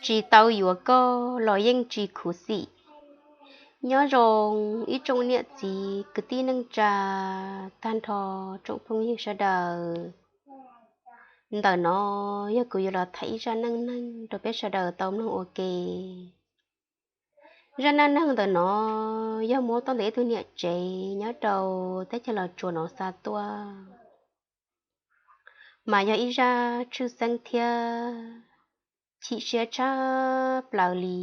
Tsis tau yuav koj los yeej tsis khuv xim. Nyob zoo ib tsoom niam txiv kwv tij neej tsa, tag nrho tsoom phooj ywg sawv daws. Ntawm no yog kuv yuav los tham ib zaj neej neeg rau peb sawv daws tau mloog ua ke. Zaj neej neeg ntawm no yog muab tau ntawm ib tug niam tsev nyob rau teb chaws Los Tsuas no xa tuaj, mas yog ib zaj tshwj xeeb thiab chim siab tshaj plaws li.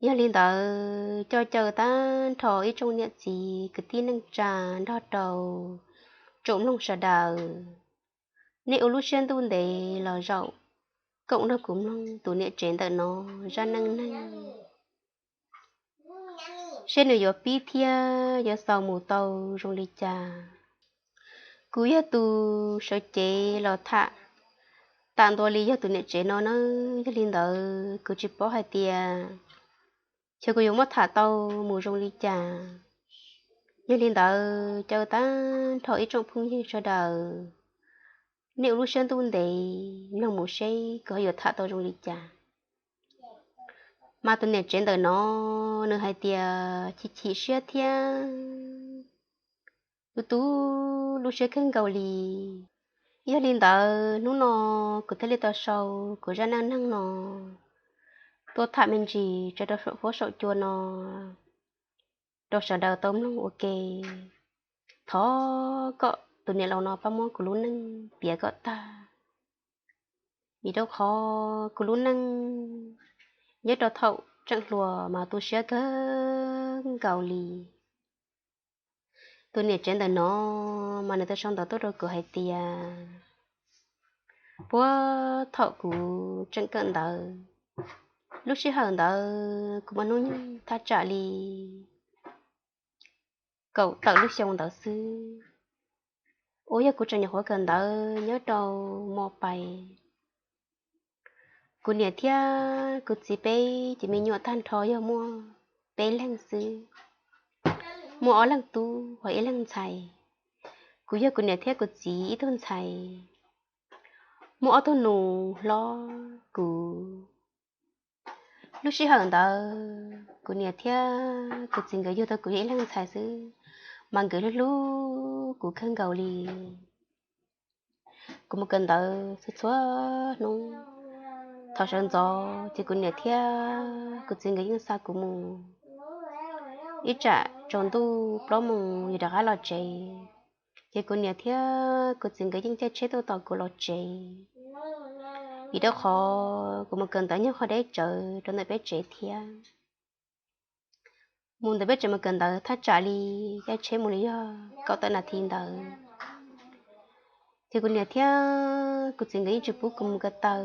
Yog li ntawd coj caw tag nrho ib tsoom niam txiv kwv tij neej tsa nrog rau tsoom mloog sawv daws, nej ua lub siab ntuj ntev los zaum koom nrog kuv mloog tus niam tsev ntawm no zaj neej neeg, seb nws yuav pib thiab yuav xaus mus tau zoo li cas. Kuv yog tus sawv cev los tham, tam ntua li yog tus niam tsev no na. Yog li ntawd kuv tsis paub hais tias xyov kuv yuav muab tham tau mus zoo li cas. Yog li ntawd caw tag nrho ib tsoom phooj ywg sawv daws, nej ua lub siab ntuj ntev mloog mus seb kuv ho yuav tham tau zoo li cas. Mas tus niam tsev ntawm no nws hais tias chim chim siab thiab tu tu lub siab kawg nkaus li. Yog li ntawd hnub no kuv thiaj li tau sau kuv zaj neej neeg no tuaj tham me ntsis tso rau saum huab saum cua no rau sawv daws tau mloog ua ke. Thov kom tus niam laus no pab muab kuv lub neej piav kom tag, vim rau qhov kuv lub neej nyob rau thaum tseem hluas mas tu siab kawg nkaus li. Tus niam tsev ntawm no mas nws tau sau ntawv tuaj rau kuv hais tias puag thaum kuv tseem kawm ntawv, lub sij hawm ntawd kuv muaj hnub nyoog thaj tsam li kaum tawm lub xyoo ntawd xwb, uas yog kuv tseem nyuam qhuav kawm ntawv nyob rau mos pais. Kuv niam thiab kuv txiv peb ces me nyuam tag nrho yog muaj peb leeg xwb, muaj ob leeg tub ho ib leeg ntxhais. Kuv yog kuv niam thiab kuv txiv ib tug ntxhais, muaj ob tug nus hlob kuv. Lub sij hawm ntawd kuv niam thiab kuv txiv nkawd yug tau kuv yog ib leeg ntxhais xwb, mas nkawd hlub hlub kuv kawg nkaus li. Kuv mus kawm ntawv txhua txhua hnub, thaum sawv ntxov ces kuv niam thiab kuv txiv nkawd yeej xa kuv mus ib tsam tsaus ntuj plaub moos yuav rov qab los tsev. Ces kuv niam thiab kuv txiv nkawd yeej caij tsheb tuaj tos kuv los tsev, vim rau qhov kuv mus kawm ntawv nyob qhov deb tsawv rau ntawm peb tsev thiab. Mus ntawm peb tsev mus kawm ntawv thaj tsam li caij tsheb mus li yog kaum tawm nas this ntawd. Ces kuv niam thiab kuv txiv nkawd yeej tsis pub kuv mus ko taw.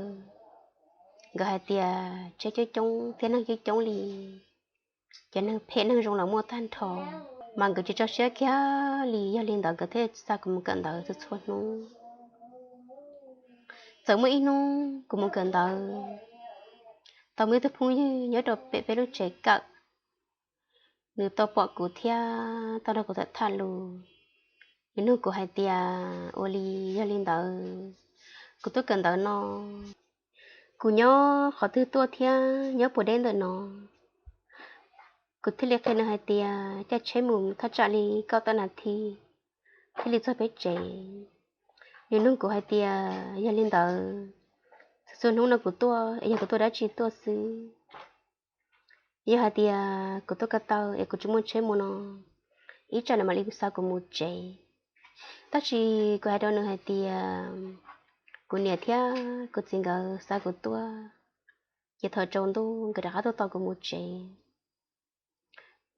Nkawd hais tias tsheb coob coob thiab neeg coob coob li, ces neeg phem neeg zoo los muaj tag nrho, mas nkawd tsis tso siab kiag li. Yog li ntawd nkawd thiaj xa kuv mus kawm ntawv txhua txhua hnub. Txawm muaj ib hnub kuv mus kawm ntawv, tau muaj ib tug phooj ywg nyob rau pem peb lub tsev kawm, nws tau pom kuv thiab tau nrog kuv tham tham lus. Nws nug kuv hais tias ua li, yog li ntawd kuv tuaj kawm ntawv no, kuv nyob qhov twg tuaj thiab nyob puas deb ntawm no? Kuv thiaj li qhia nws hais tias caij tsheb mus thaj tsam li kaum tawm nas this thiaj li txog peb tsev. Nws nug kuv hais tias yog li ntawd, txhua txhua hnub no kuv tuaj es yog kuv tuaj dab tsi tuaj xwb? Yog hais tias kuv tuaj ko taw es kuv tsis muaj tsheb mus no, ib tsam nws mam li xa kuv mus tsev. Tab sis kuv hais rau nws hais tias kuv niam thiab kuv txiv nkawd xa kuv tuaj, ces thaum tsaus ntuj nkawd rov qab tuaj tos kuv mus tsev.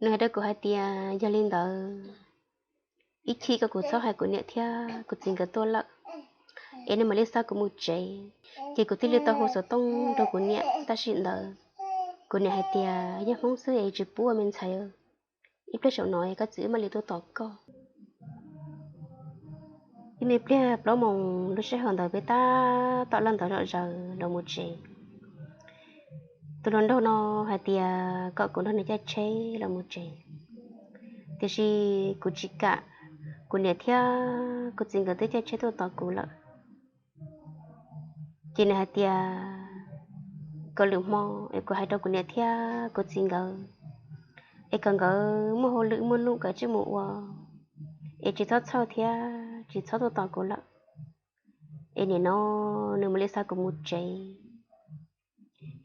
Nws hais rau kuv hais tias yog li ntawd, ib chim kom kuv txhob hais kuv niam thiab kuv txiv nkawd tuaj lawm, es nws mam li xa kuv mus tsev. Ces kuv thiaj li tau hu xov tooj rau kuv niam tam sim ntawd. Kuv niam hais tias yog Hmoob xwb es tsis pub ua me ntxhais, ib pliag saum no koj txiv wb mam li tuaj tos koj. Ib me pliag plaub moos lub sij hawm ntawd peb tab tom laj ntawd zom zaws los mus tsev. Tus hluas nraug no hais tias kom kuv nrog nws caij tsheb los mus tsev, tiam sis kuv tsis kam, kuv niam thiab kuv txiv nkawd twb caij tsheb tuaj tos kuv lawm. Ces nws hais tias kaum lwm hmo es kuv hais rau kuv niam thiab kuv txiv nkawd es kom nkawd muaj hauj lwm muaj nuj kom tsij mus ua, es tsis txhob txhawj thiab tsis txhob tuaj tos kuv lawm, es nim no nws mam li xa kuv mus tsev.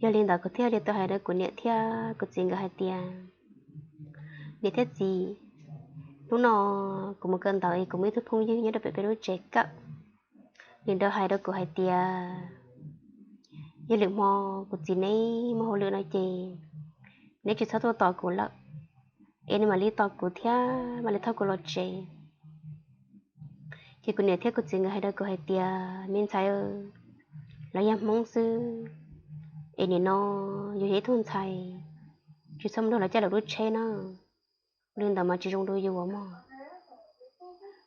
Yog li ntawd kuv thiaj li tau hais rau kuv niam thiab kuv txiv nkawd hais tias, niam thiab txiv, hnub no kuv mus kawm ntawv es kuv muaj ib tug phooj ywg nyob rau pem peb lub tsev kawm, nws nrog hais rau kuv hais tias yog lwm hmo kuv txiv neb muaj hauj lwm no ces neb tsis txhob tuaj tos kuv lawm, es nws mam li tos kuv thiab mam li thauj kuv los tsev. Ces kuv niam thiab kuv txiv nkawd hais rau kuv hais tias, me ntxhais, lawv yog Hmoob xwb, es nim no yus yog ib tug ntxhais, tsis txhob mus nrog lawv coj lawv lub tsheb na. Li ntawd mas tsis zoo rau yus mog.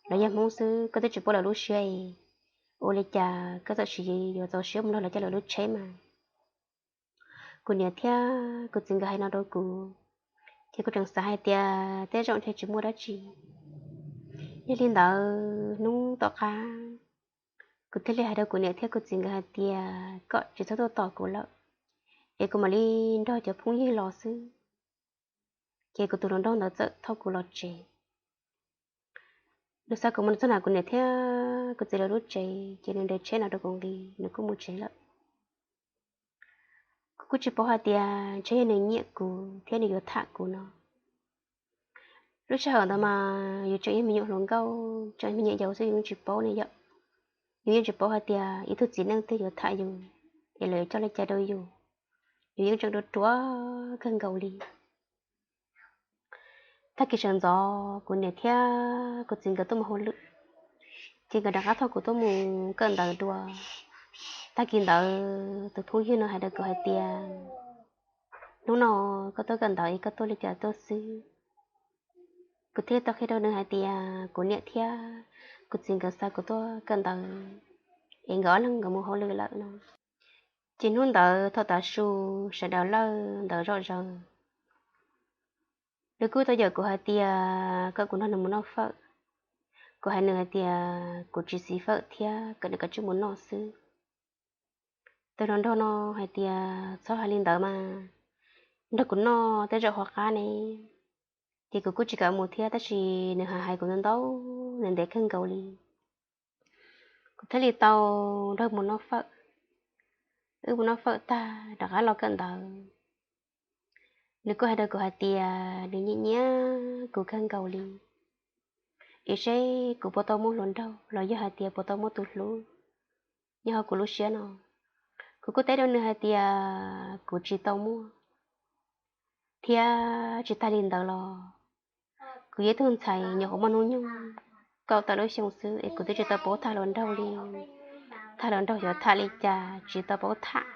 Lawv yog Hmoob xwb, koj twb tsis paub lawv lub siab, ua li cas koj txawm sim yuav txaus siab mus nrog lawv coj lawv lub tsheb mas. Kuv niam thiab kuv txiv nkawd hais no rau kuv, ces kuv tseem xav hais tias tej zaum ntshe tsis muaj dab tsi. Yog li ntawd hnub tom qab kuv thiaj li hais rau kuv niam thiab kuv txiv nkawd hais tias kom tsis txhob tuaj tos kuv lawm, es kuv mam li nrog cov phooj ywg los xwb. Ces kuv tus hluas nraug ntawd txawm thauj kuv los tsev. Nws xa kuv mus txog nram kuv niam thiab kuv txiv lawv lub tsev, ces nws nres tsheb no rau kuv nqis, nws kuj mus tsev lawm. Kuv kuj tsis paub hais tias ntshe yog nws nyiam kuv thiab nws yuav tham kuv no. Lub sij hawm ntawd mas yus tseem yog me nyuam hluas nkauj, tseem me nyuam yaus xwb, yus yeej tsis paub ne yom. Yus yeej tsis paub hais tias ib tug txiv neej twg yuav tham yus, es lawv yuav coj li cas rau yus. Yus yeej tseem ruam ruam kawg nkaus li. Tag kis sawv ntxov kuv niam thiab kuv txiv nkawd tuaj mus hauj lwm, ces nkawd rov qab thauj kuv tuaj mus kawm ntawv dua. Tag kis ntawd tus phooj ywg no hais rau kuv hais tias, hnub no koj tuaj kawm ntawv es koj tuaj li cas tuaj xwb? Kuv thiaj tau qhia rau nws hais tias kuv niam thiab kuv txiv nkawd xa kuv tuaj kawm ntawv, es nkawd ob leeg nkawd mus hauj lwm lawm no. Ces hnub ntawd thaum tav su sawv daws lawj ntawv zom zaws, nws kuj tau yaum kuv hais tias kom kuv nrog nws mus noj fawm. Kuv hais nws hais tias kuv tsis xis fawm thiab, kom nws kav tsij mus noj xwb. Tus hluas nraug no hais tias txhob hais li ntawd mas, nrog kuv noj tej zaum ho qab ne. Ces kuv kuj tsis kam mus thiab, tab sis nws hais hais kuv ntau ntau, ntev ntev kawg nkaus li. Kuv thiaj li tau nrog mus noj fawm. Wb mus noj fawm tag rov qab los kawm ntawv, nws kuj hais rau kuv hais tias nws nyiam nyiam kuv kawg nkaus li, es seb kuv puas tau muaj hluas nraug los yog hais tias puas tau muaj tus hlub nyob hauv kuv lub siab no. Kuv kuj teb rau nws hais tias kuv tsis tau muaj, thiab tsis tag li ntawd los kuv yog ib tug ntxhais nyuam qhuav muaj hnub nyoog kaum tawm lub xyoo xwb, es kuv twb tsis tau paub tham hluas nraug li. Tham hluas nraug xyov tham li cas tsis tau paub tham,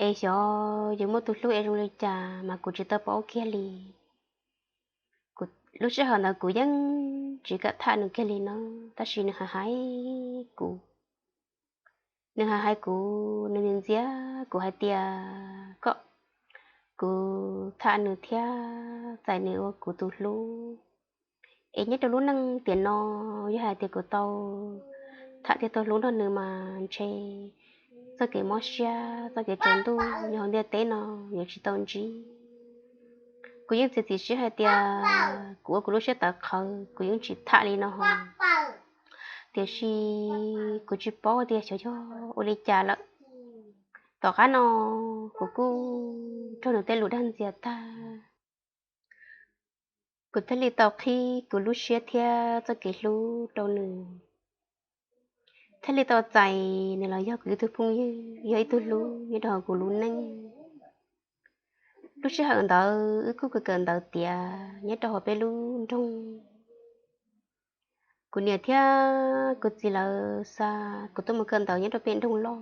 es xyov yus muaj tus hlub es zoo li cas mas kuv tsis tau paub kiag li. Lub sij hawm ntawd kuv yeej tsis kam tham nws kiag li no, tab sis nws hais hais kuv, nws hais hais kuv, nws ntxias kuv hais tias kom kuv tham nws thiab txais nws ua kuv tus hlub. Es nyob rau lub neej tiam no, yog hais tias kuv tau tham thiab tau hlub nrog nws mas ntshe txoj kev mob siab, txoj kev tsaus ntuj nyob hauv ntiaj teb no yuav tsis tau ntsib. Kuv yeej txiav txim siab hais tias kuv ua kuv lub siab tawv qhawv, kuv yeej tsis tham li no ho. Tiam sis kuv tsis paub tias xyov yog ua li cas lawm. Tom qab no kuv kuj raug nws tej lus dag ntxias tag, kuv thiaj li tau qhib kuv lub siab thiab txoj kev hlub rau nws, thiaj li tau txais nws los yog kuv ib tug phooj ywg, yog ib tug hlub nyob rau hauv kuv lub neej. Lub sij hawm ntawd wb kuj kawm kawm ntawv tiav nyob rau hauv peb lub nroog. Kuv niam thiab kuv txiv lawv xa kuv tuaj mus kawm ntawv nyob rau pem nroog loj.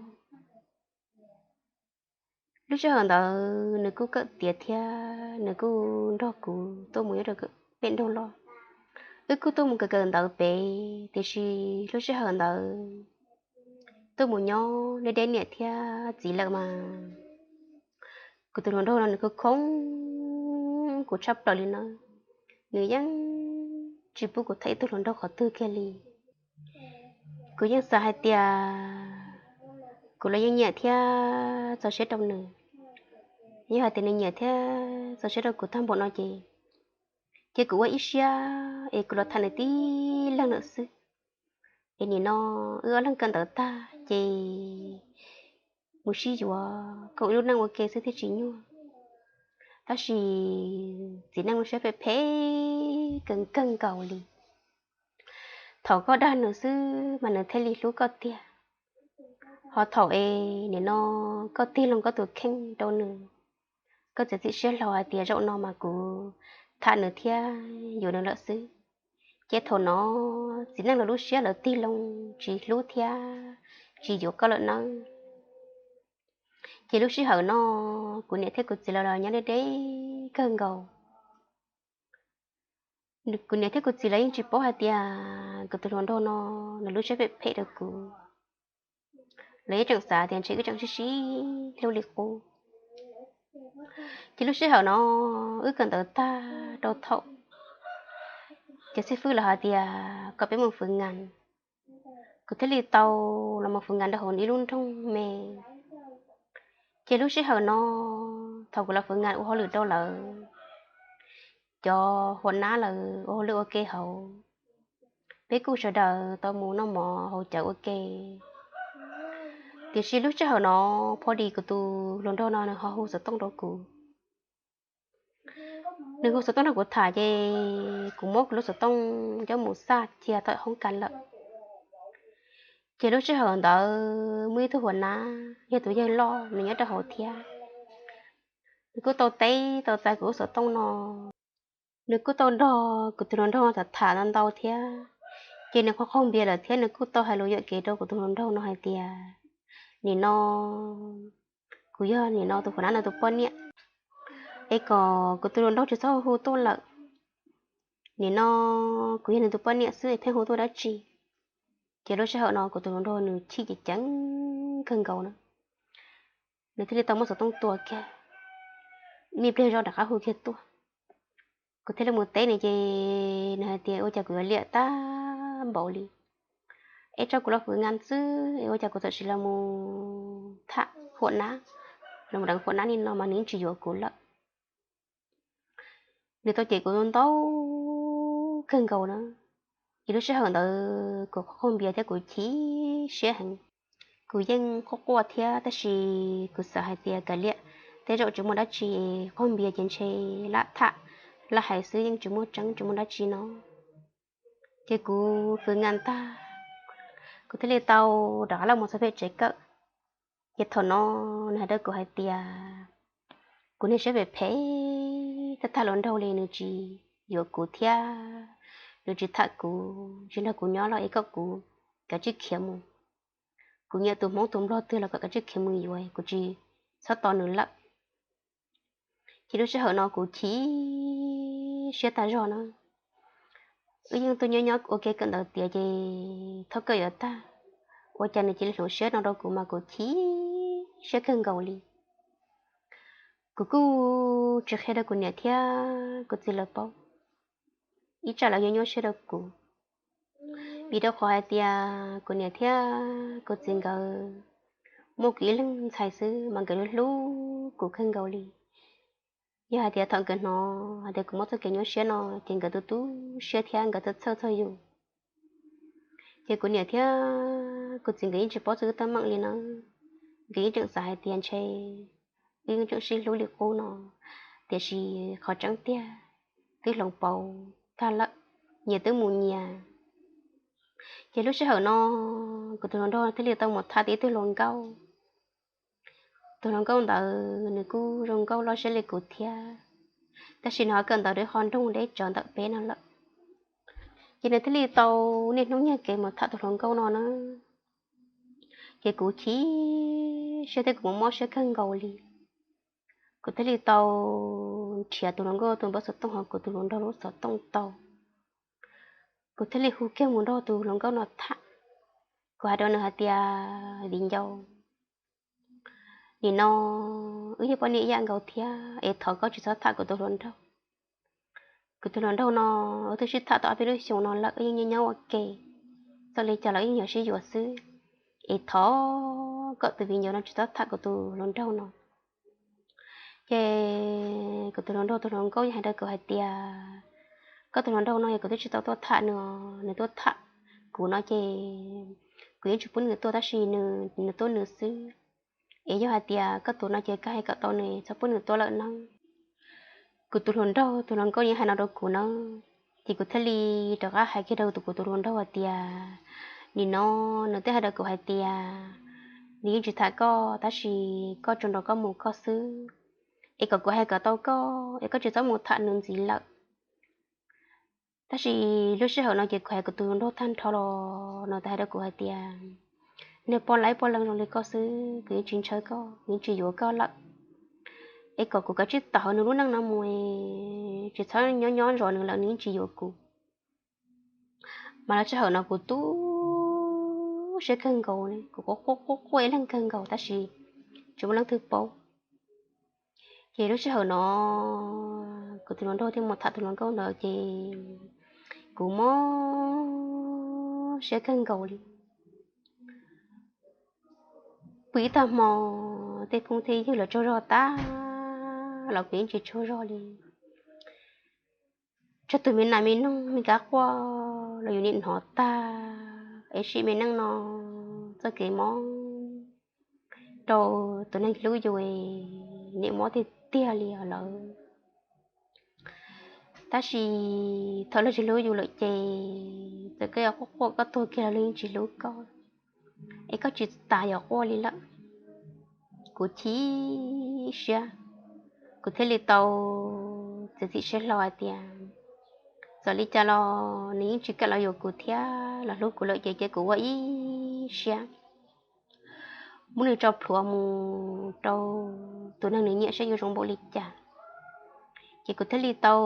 Lub sij hawm ntawd nws kuj kawm tiav thiab nws kuj nrog kuv tuaj mus nyob rau pem nroog loj. Wb kuj tuaj mus kawm kawm ntawv pem, tiam sis lub sij hawm ntawd tuaj mus nyob deb deb niam thiab txiv lawm mas kuv tus hluas nraug no nws kuj khoob kuv tshaj plaws li na. Nws yeej tsis pub kuv tham ib tug hluas nraug qhov twg kiag li. Kuv yeej xav hais tias kuv los yeej nyiam thiab txaus siab rau nws, Yog hais tias nws nyiam thiab txaus siab rau kuv tag npaum no ces, ces kuv ua ib siab es kuv los tham nws tib leeg lawm xwb. Es nim no wb ob leeg kawm ntawv tag ces mus sib yuav koom ib lub neej ua ke xwb thiaj tsis nyuaj. Tab sis txiv neej lub siab phem phem kawg kawg nkaus li. Thaum koj dag nws xwb mas nws thiaj li hlub koj tiag. Ho thaum es nim no koj tig loo koj tus kheej rau nws, koj txiav txim siab hlo hais tias zaum no mas kuv tham nws thiab yuav nws lawm xwb, ces thaum no txiv neej lawv lub siab lawv tig loo tsis hlub thiab tsis yuav koj lawm nawb. Ces lub sij hawm no kuv niam thiab kuv txiv lawv los nyob deb deb kawg nkaus. Kuv niam thiab kuv txiv lawv yeej tsis paub hais tias kuv tus hluas nraug no nws lub siab phem phem rau kuv. Lawv yeej tseem xav tias ntshe wb tseem sib sib hlub li qub. Ces lub sij hawm no wb kawm ntawv tag rau thaum, ces xib fwb lawv hais tias kom peb mus fwv ngas, kuv thiaj li tau los mus fwv ngas rau hauv ib lub nroog me. Ces lub sij hawm no thaum kuv los fwv ngas ua hauj lwm rau lawv, cov huam nab lawv ua hauj lwm ua ke hauv, peb kuj sawv daws tau mus noj mov haus cawv ua ke. Tiam sis lub sij hawm no pho dis kuv tus hluas nraug no nws ho hu xov tooj rau kuv. Nws hu xov tooj rau kuv tham ces kuv muab kuv lub xov tooj coj mus xaj cia tom hoob kas lawm. Ces lub sij hawm ntawd muaj ib tug huam nab yog tus yawg loj nws nyob rau hauv thiab. Nws kuj tau teb tau txais kuv lub xov tooj no. Nws kuj tau nrog kuv tus hluas nraug no tham tham ntau ntau thiab. Ces nws qaug qaug npias lawm thiab nws kuj tau hais lus yuam kev rau kuv tus hluas nraug no hais tias, nim no kuv yog nim no tus huam nab no tus poj niam, es kom kuv tus hluas nraug tsis txhob hu tuaj lawm. Nim no kuv yog nws tus poj niam xwb es pheej hu tuaj dab tsi? Ces lub sij hawm no kuv tus hluas nraug nws chim ceev ceev kawg nkaus na. Nws thiaj li tau muab xov tooj tua kiag, me pliag zog rov qab hu kiag tuaj. Kuv thiaj li mus teb nws ces nws hais tias ua cas kuv yuav liam tag npaum li, es tso kuv los fwv ngas xwb es ua cas kuv txawm sim los mus tham huam nab, los mus deev huam nab li no mas nws yeej tsis yuav kuv lawm. Nws tau cem kuv ntau kawg nkaus na. Ces lub sij hawm ntawd kuv qaug qaug npias thiab kuv chim siab heev. Kuv yeej quaj quaj thiab tab sis kuv xav hais tias kav liam, tej zaum tsis muaj dab tsi, qaug npias ces ntshe lam tham lam hais xwb yeej tsis muaj tseeb tsis muaj dab tsi no. Ces kuv fwv ngas tag, kuv thiaj li tau rov qab los mus txog pem tsev kawm. Ces thaum no nws hais rau kuv hais tias, kuv niag siab phem phem tag tag hluas nraug li, nws tsis yuav kuv thiab nws tsis tham kuv, tsis nrog kuv nyob los es kom kuv kav tsij khiav mus. Kuv nyiam tus Hmoob tus Nplog twg los kom kav tsij khiav mus yuav, kuv tsis txhob tos nws lawm. Ces lub sij hawm no kuv chim siab tag zog na. Wb yeej tuaj nyob nyob ua ke kawm ntawv tiav ces thaum kawm yuav tag, ua cas nws cia li hloov siab no rau kuv mas kuv chim siab kawg nkaus li. Kuv kuj tsis qhia rau kuv niam thiab kuv txiv lawv paub, ib tsam lawv yuav nyuaj siab rau kuv. Vim rau qhov hais tias kuv niam thiab kuv txiv nkawd muaj kuv ib leeg ntxhais xwb mas nkawd hlub kuv kawg nkaus li. Yog hais tias thaum nkawd hnov hais tias kuv muaj txoj kev nyuaj siab no ces nkawd tu tu siab thiab nkawd txhawj txhawj txog yus. Ces kuv niam thiab kuv txiv nkawd yeej tsis paub txog wb teeb meem li na. Nkawd yeej tseem xav hais tias ntshe wb yeej tseem sib hlub li qub no, tiam sis qhov tseeb tiag twb hloov pauv tag lawm, nyias twb mus nyias. Ces lub sij hawm no kuv tus hluas nraug thiaj li tau mus tham tau ib tug hluas nkauj. Tus hluas nkauj ntawd nws kuj zoo nkauj loj siab li kuv thiab, tab sis nws ho kawm ntawv deb qhov nroog deb tsawv ntawm peb no lawm. Ces nws thiaj li tau niaj hnub nyiag kev mus tham tus hluas nkauj no na. Ces kuv chim siab thiab kuv mob siab kawg nkaus li. Kuv thiaj li tau nrhiav tus hluas nkauj tus npawb xov tooj hauv kuv tus hluas nraug lub xov tooj tau. Kuv thiaj li hu kiag mus nrog tus hluas nkauj no tham. Kuv hais rau nws hais tias, viv ncaus, nim no wb yog poj niam ib yam nkaus thiab es thov koj tsis txhob tham kuv tus hluas nraug. Kuv tus hluas nraug no wb twb sib tham tau ob peb lub xyoos no lawm, wb yeej nyob nyob ua ke, txawm li cas los wb yeej yuav sib yuav xwb. Es thov koj tus viv ncaus no tsis txhob tham kuv tus hluas nraug no. Tus hluas nraug tus hluas nkauj yeej hais rau kuv hais tias, koj tus hluas nraug no yog kuv twb tsis tau tuaj tham nws, nws tuaj tham kuv no ces kuv yeej tsis pub nws tuaj, tab sis nws, nws tuaj nws xwb. Es yog hais tias koj tus no ces koj hais kom tau nws, txhob pub nws tuaj lawm nawb. Kuv tus hluas nraug tus hluas nkauj yeej hais no rau kuv na, ces kuv thiaj li rov qab hais kiag rau tus, kuv tus hluas nraug hais tias, nim no nws twb hais rau kuv hais tias nws yeej tsis tham koj, tab sis koj tsuas nrog koj mus koj xwb, es kom kuv hais kom tau koj, es koj tsis txhob mus tham nws ntxiv lawm. Tab sis lub sij hawm no ces kuv hais kuv tus hluas nraug tag nrho los nws tau hais rau kuv hais tias, niag poj laib poj leeg zoo li koj xwb kuv yeej tsis ntshaw koj, yeej tsis yuav koj lawm. Es kom kuv kav tsij tawm hauv nws lub neej no mus, tsis txhob nyob nyob zov nws lawm, nws yeej tsis yuav kuv. Mas lub sij hawm no kuv tu siab kawg nkaus, kuv quaj quaj quaj ib leeg kawg nkaus tab sis tsis muaj leej twg paub. Ces lub sij hawm no kuv tus hluas nraug thiaj mus tham tus hluas nkauj ntawd ces kuv mob siab kawg nkaus li. Pw ib tag hmo, tej phooj tej ywg los tsaug zog tag los kuv yeej tsis tsaug zog li. Tsawg tus me nas me noog me kab quaj los yus niam hnov tag, es sim me neej no txoj kev mob rau tus neeg hlub yus, niam mob tiag tiag li os lawm. Tab sis thaum luag tsis hlub yus lawm ces txawm koj yuav quaj quaj koj tuag kiag los luag yeej tsis hlub koj, es koj tsis tas yuav quaj li lawm. Kuv chim siab, kuv thiaj li tau txiav txim siab hlo hais tias txawm li cas los nws yeej tsis kam los yuav kuv thiab los hlub kuv lawm ces cia kuv ua ib siab muab nws tso plhuav mus rau tus neeg nws nyiam saib yuav zoo npaum li cas. Ces kuv thiaj li tau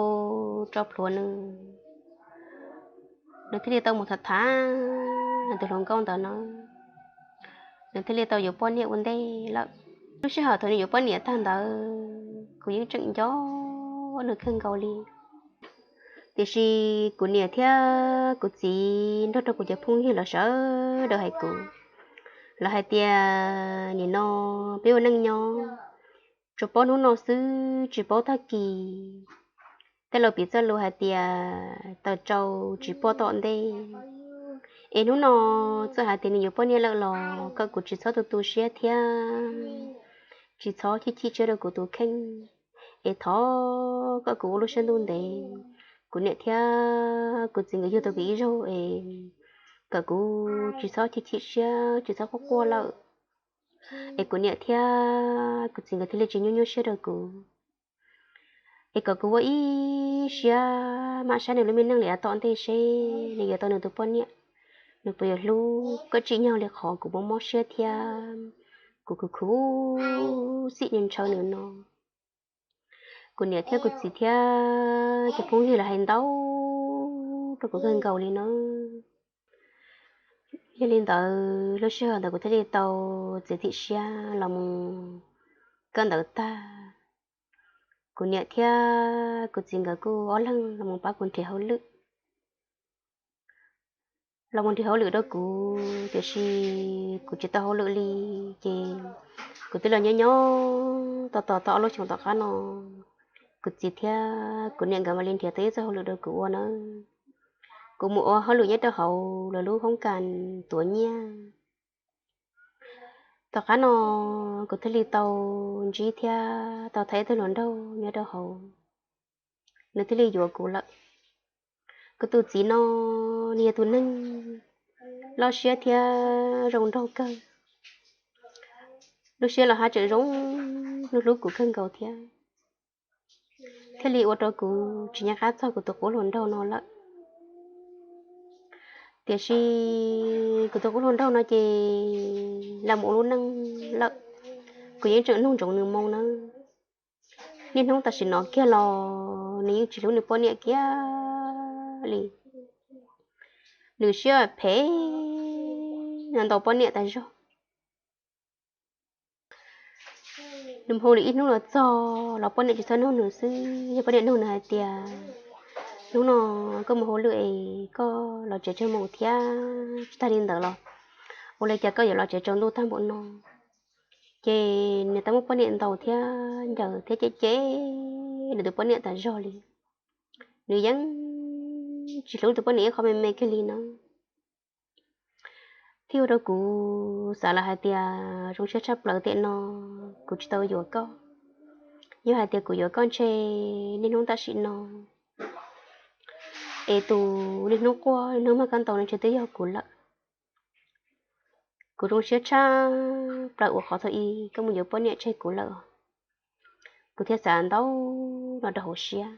tso plhuav nws, nws thiaj li tau mus tham tham nws tus hluas nkauj ntawd no, nws thiaj li tau yuav poj niam ua ntej lawm. Lub sij hawm thaum nws yuav poj niam tag ntawd kuv yeej tseem nco nws kawg nkaus li. Tiam sis kuv niam thiab kuv txiv nrog rau kuv cov phooj ywg los sawv daws hais kuv, lawv hais tias nim no peb ua neej nyob tsuas paub hnub no xwb tsis paub tag kis. Tej laus piv txoj lus hais tias taws tsau tsis pom tom ntej. Es hnub no txawm hais tias nws yuav poj niam lawm los kom kuv tsis txhob tu tu siab thiab tsis txhob chim chim siab rau kuv tus kheej. Es thov kom kuv ua lub siab ntuj ntev, kuv niam thiab kuv txiv nkawd yug tau kuv ib zaug es kom kuv tsis txhob chim chim siab tsis txhob quaj quaj lawm, es kuv niam thiab kuv txiv nkawd thiaj li tsis nyuaj nyuaj siab rau kuv. Es kom kuv ua ib siab mam saib nws lub me neej li tom ntej seb nws yuav tau nws tus poj niam, nws puas yuav hlub koj tsim nyog li qhov kuv mob mob siab thiab kuv khuv khuv xim ntshaw nws no. Kuv niam thiab kuv txiv thiab cov phooj ywg los hais ntau rau kuv kawg nkaus li no. Yog li ntawd lub sij hawm ntawd kuv thiaj li tau txiav txim siab los mus kawm ntawv tag. Kuv niam thiab kuv txiv nkawd kuj ob leeg los mus pab kuv nrhiav hauj lwm, los mus nrhiav hauj lwm rau kuv, tiam sis kuv tsis tau hauj lwm li. Ces kuv twb los nyob nyob tos tos tau ob lub xyoos tom qab no, kuv txiv thiab kuv niam nkawd mam li nrhiav tau ib txoj hauj lwm rau kuv ua nawb. Kuv mus ua hauj lwm nyob rau hauv lawv lub hoob kas tuav nyiaj. Tom qab no kuv thiaj li tau ntsib thiab tau tham ib tug hluas nraug nyob rau hauv, nws thiaj li yuav kuv lawm. Kuv tus txiv no nws yog tus neeg loj siab thiab zoo nraug kawg. Lub siab los haj tseem zoo, nws hlub kuv kawg nkaus thiab, thiaj li ua rau kuv tsis nco qab txog kuv tus qub hluas nraug no lawm. Tiam sis kuv tus qub hluas nraug no ces los mus ua lub neej lawm, kuv yeej tseem nug ntsoov nws moo nawb. Niaj hnub tam sim no kiag los nws yeej tsis hlub nws poj niam kiag li. Nws siab phem, ntaus poj niam tas zog. Nws mus hauj lwm ib hnub los txog los poj niam tsis txhob nug nws xwb, yog poj niam nug nws hais tias, hnub no koj mus hauj lwm es koj los tsev tsawg moos thiab, tsis tag li ntawd los ua li cas koj yuav los tsev tsaus ntuj tag npaum no? Ces nws tau muab poj niam ntaus thiab ncaws thiab cem cem nws tus poj niam tas zog li. Nws yeej tsis hlub tus poj niam ib qho me me kiag li no. Thiaj ua rau kuv xav lawm hais tias zoo siab tshaj plaws tiam no kuv tsis tau yuav koj. Yog hais tias kuv yuav koj ntshe niaj hnub tam sim no es tus niaj hnub quaj niaj hnub mag kab ntau no ntshe twb yog kuv lawm. Kuv zoo siab tshaj plaws uas qhov thaum ub koj mus yuav poj niam tseg kuv lawm. Kuv thiaj xav ntau los rau hauv siab.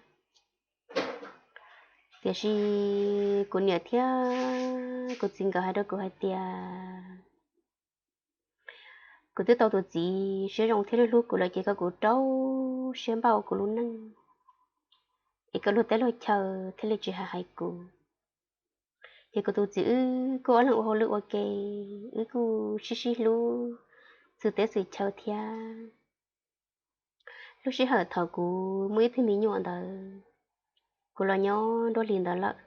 Tiam sis kuv niam thiab kuv txiv nkawd hais rau kuv hais tias kuv twb tau tus txiv siab zoo thiab hlub hlub kuv lawm ces kom kuv rau siab npaj ua kuv lub neej, es kom luag teb luag chaw thiaj li tsis hais hais kuv. Ces kuv tus txiv wb kuj ob leeg ua hauj lwm ua ke, wb kuj sib sib hlub xwm teb xwm chaw thiab. Lub sij hawm thaum kuv muaj ib tug me nyuam ntawd, kuv los nyob nruab hlis ntawd lawm,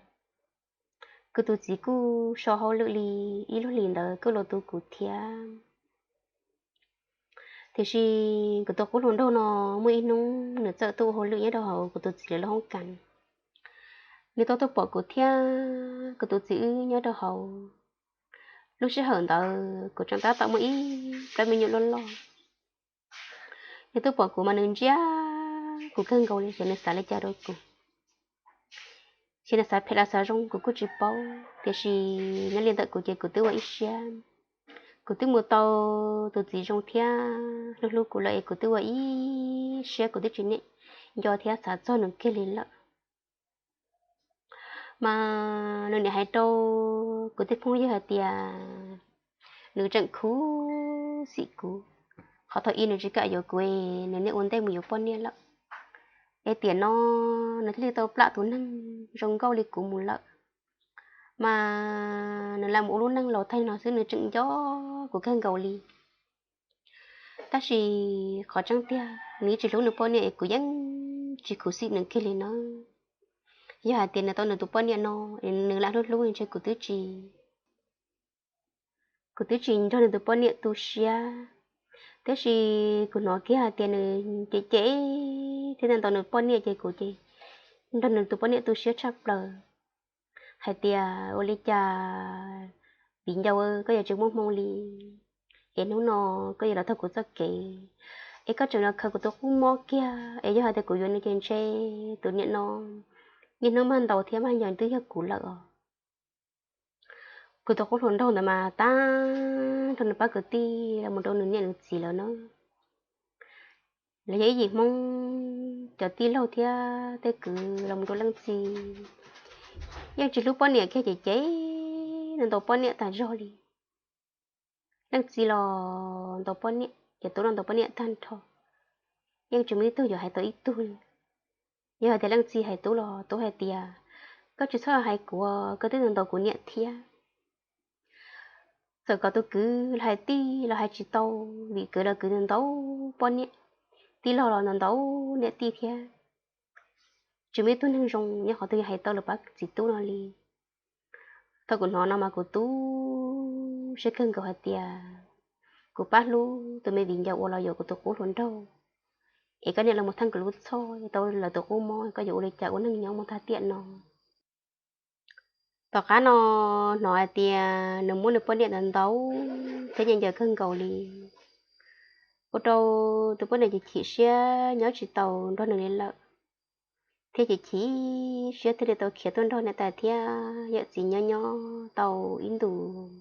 kuv tus txiv kuj so hauj lwm li ib lub hlis ntawd kuj los tu kuv thiab. Tiam sis kuv tus qub hluas nraug no muaj ib hnub nws txawm tuaj ua hauj lwm nyob rau hauv kuv tus txiv lawv lub hoob kas. Nws tau tuaj pom kuv thiab kuv tus txiv wb nyob rau hauv. Lub sij hawm ntawd kuv tseem tab tom muaj ib plab me nyuam loj loj. Nws tuaj pom kuv mas nws ntsia kuv kawg nkaus li ces nws xav li cas rau kuv, ces nws xav phem los xav zoo kuv kuj tsis paub, tiam sis nyob li ntawm kuv ces kuv twb ua ib siab. Kuv twb mus tau tus txiv zoo thiab hlub hlub kuv lawm es kuv twb ua ib siab kuv twb tsis niaj nco thiab xav txog nws kiag li lawm. Mas nws niaj hais rau kuv tej phooj ywg hais tias nws tseem khuv xim kuv, qhov thaum ub nws tsis kam yuav kuv, nws niaj ua ntej mus yuav poj niam lawm. Es tiam no nws thiaj li tau plam tus neeg zoo nkauj li kuv mus lawm. Mas nws lam mus ua lub neej laus tag no xwb nws tseem nco kuv kawg nkaus li. Tab sis qhov tseeb tiag nws yeej tsis hlub nws poj niam es kuv yeej tsis khuv xim nws kiag li no. Yog hais tias nws tau nws tus poj niam no, nws lam hlub hlub ntshe kuv twb tsis, kuv twb tsis nrog nws tus poj niam tu siab. Tiam sis kuv hnov kiag hais tias nws cem cem thiab ntau nws poj niam ces kuv ces nrog nws tus poj niam tu siab tshaj plaws. Hais tias ua li cas viv ncaus koj yuav tsis muaj hmoo li, es hnub no koj yuav los taug kuv txoj kev, es koj tseem los khaws kuv tus qub mob kiag, es yog hais tias kuv yuav nws ces ntshe tus niam no niaj hnub mag ntaus thiab mag ncaws twb yog kuv lawm os. Kuv tus qub hluas nraug ntawd mas tab nrog nws pab kwv tij los mus rau nws niam nws txiv lawm na. Lawv yog ib yim Hmoob cov tij laug thiab tej kwv los mus rau leej txiv, yeej tsis hlub poj niam kiag ces cem ntaus poj niam tag zog li. Leej txiv los ntaus poj niam, cov tub los ntaus poj niam tag nrho, yeej tsis muaj ib tug yuav hais tau ib tug li. Yog hais tias leej txiv hais tub los tub hais tias, koj tsis txhob hais kuv, koj twb ntaus kuv niam thiab. Txawm kom tus kwv los hais tij los hais tsis tau, vim kwv los kwv ntaus poj niam, tij laug los ntaus niam tij thiab. Tsis muaj ib tug neeg zoo nyob qhov twg yuav hais tau lawv pab txiv tub no li. Thaum kuv hnov no mas kuv tu siab kawg nkaus hais tias kuv pab hlub tus me viv ncaus uas los yuav kuv tus qub hluas nraug, es koj niam los mus theej kuv lub txhoj tau lawv tus qub mob, koj yuav ua li cas ua neej nyob mus tag tiam no. Tom qab no hnov hais tias nws muab nws poj niam ntawd ntaus thiab nyiam ncaws kawg nkaus li, ua rau tus poj niam ces chim siab nyob tsis tau nrog nws li lawm, thiab ces chim siab thiaj li tau khiav tuaj nrog niam tais thiab yawm txiv nyob nyob tau ib ntus.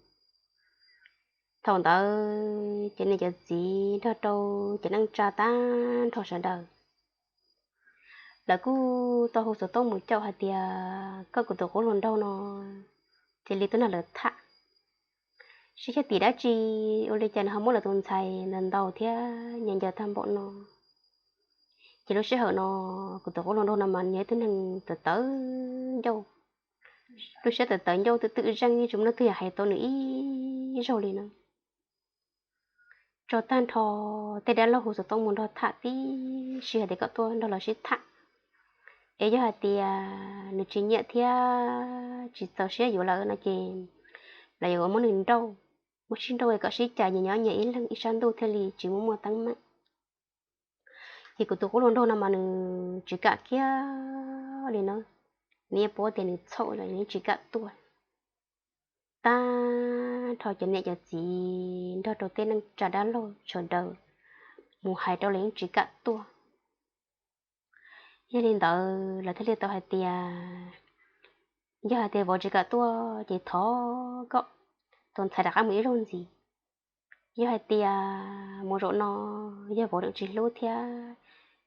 Thaum ntawd ces nws cov txiv nrog rau cov neej tsa tag nrho sawv daws, lawv kuj tau hu xov tooj mus caum hais tias koj kuv tus qub hluas nraug no cia li tuaj nrog lawv tham, sib cog tim dab tsi, ua li cas nws ho muab lawv tus ntxhais ntawd ntaus thiab nyiam ncaws tag npaum no. Ces lub sij hawm no kuv tus qub hluas nraug no mas nws yog ib tug neeg tawv tawv ncauj, lub siab tawv tawv ncauj twm twm zeej, yeej tsis muaj leej twg yog hais tau nws ib zaug li na. Tso tag nrho tej dab laug hu xov tooj mus nrog tham tib si hais tias kom tuaj nrog lawv sib tham, es yog hais tias nws tsis nyiam thiab tsis txaus siab yuav lawm no ces lawv yuav muab nws nrauj, muab sib nrauj kom sib cais nyias nyob nyias ib leeg ib sab ntuj thiaj li tsis muaj muaj teeb meem. Ces kuv tus qub hluas nraug no mas nws tsis kam kiag li na, nws yeej paub tias nws txhaum lawm nws tsis kam tuaj. Tag nrho cov niam cov txiv nrog rau tej neej tsa dab laug sawv daws mus hais rau los yeej tsis kam tuaj. Yog li ntawd lawv thiaj li tau hais tias, yog hais tias vauv tsis kam tuaj ces thov koj tus ntxhais rov qab mus ib zaug ntxiv. Yog hais tias mus zaum no yog vauv tseem tsis hlub thiab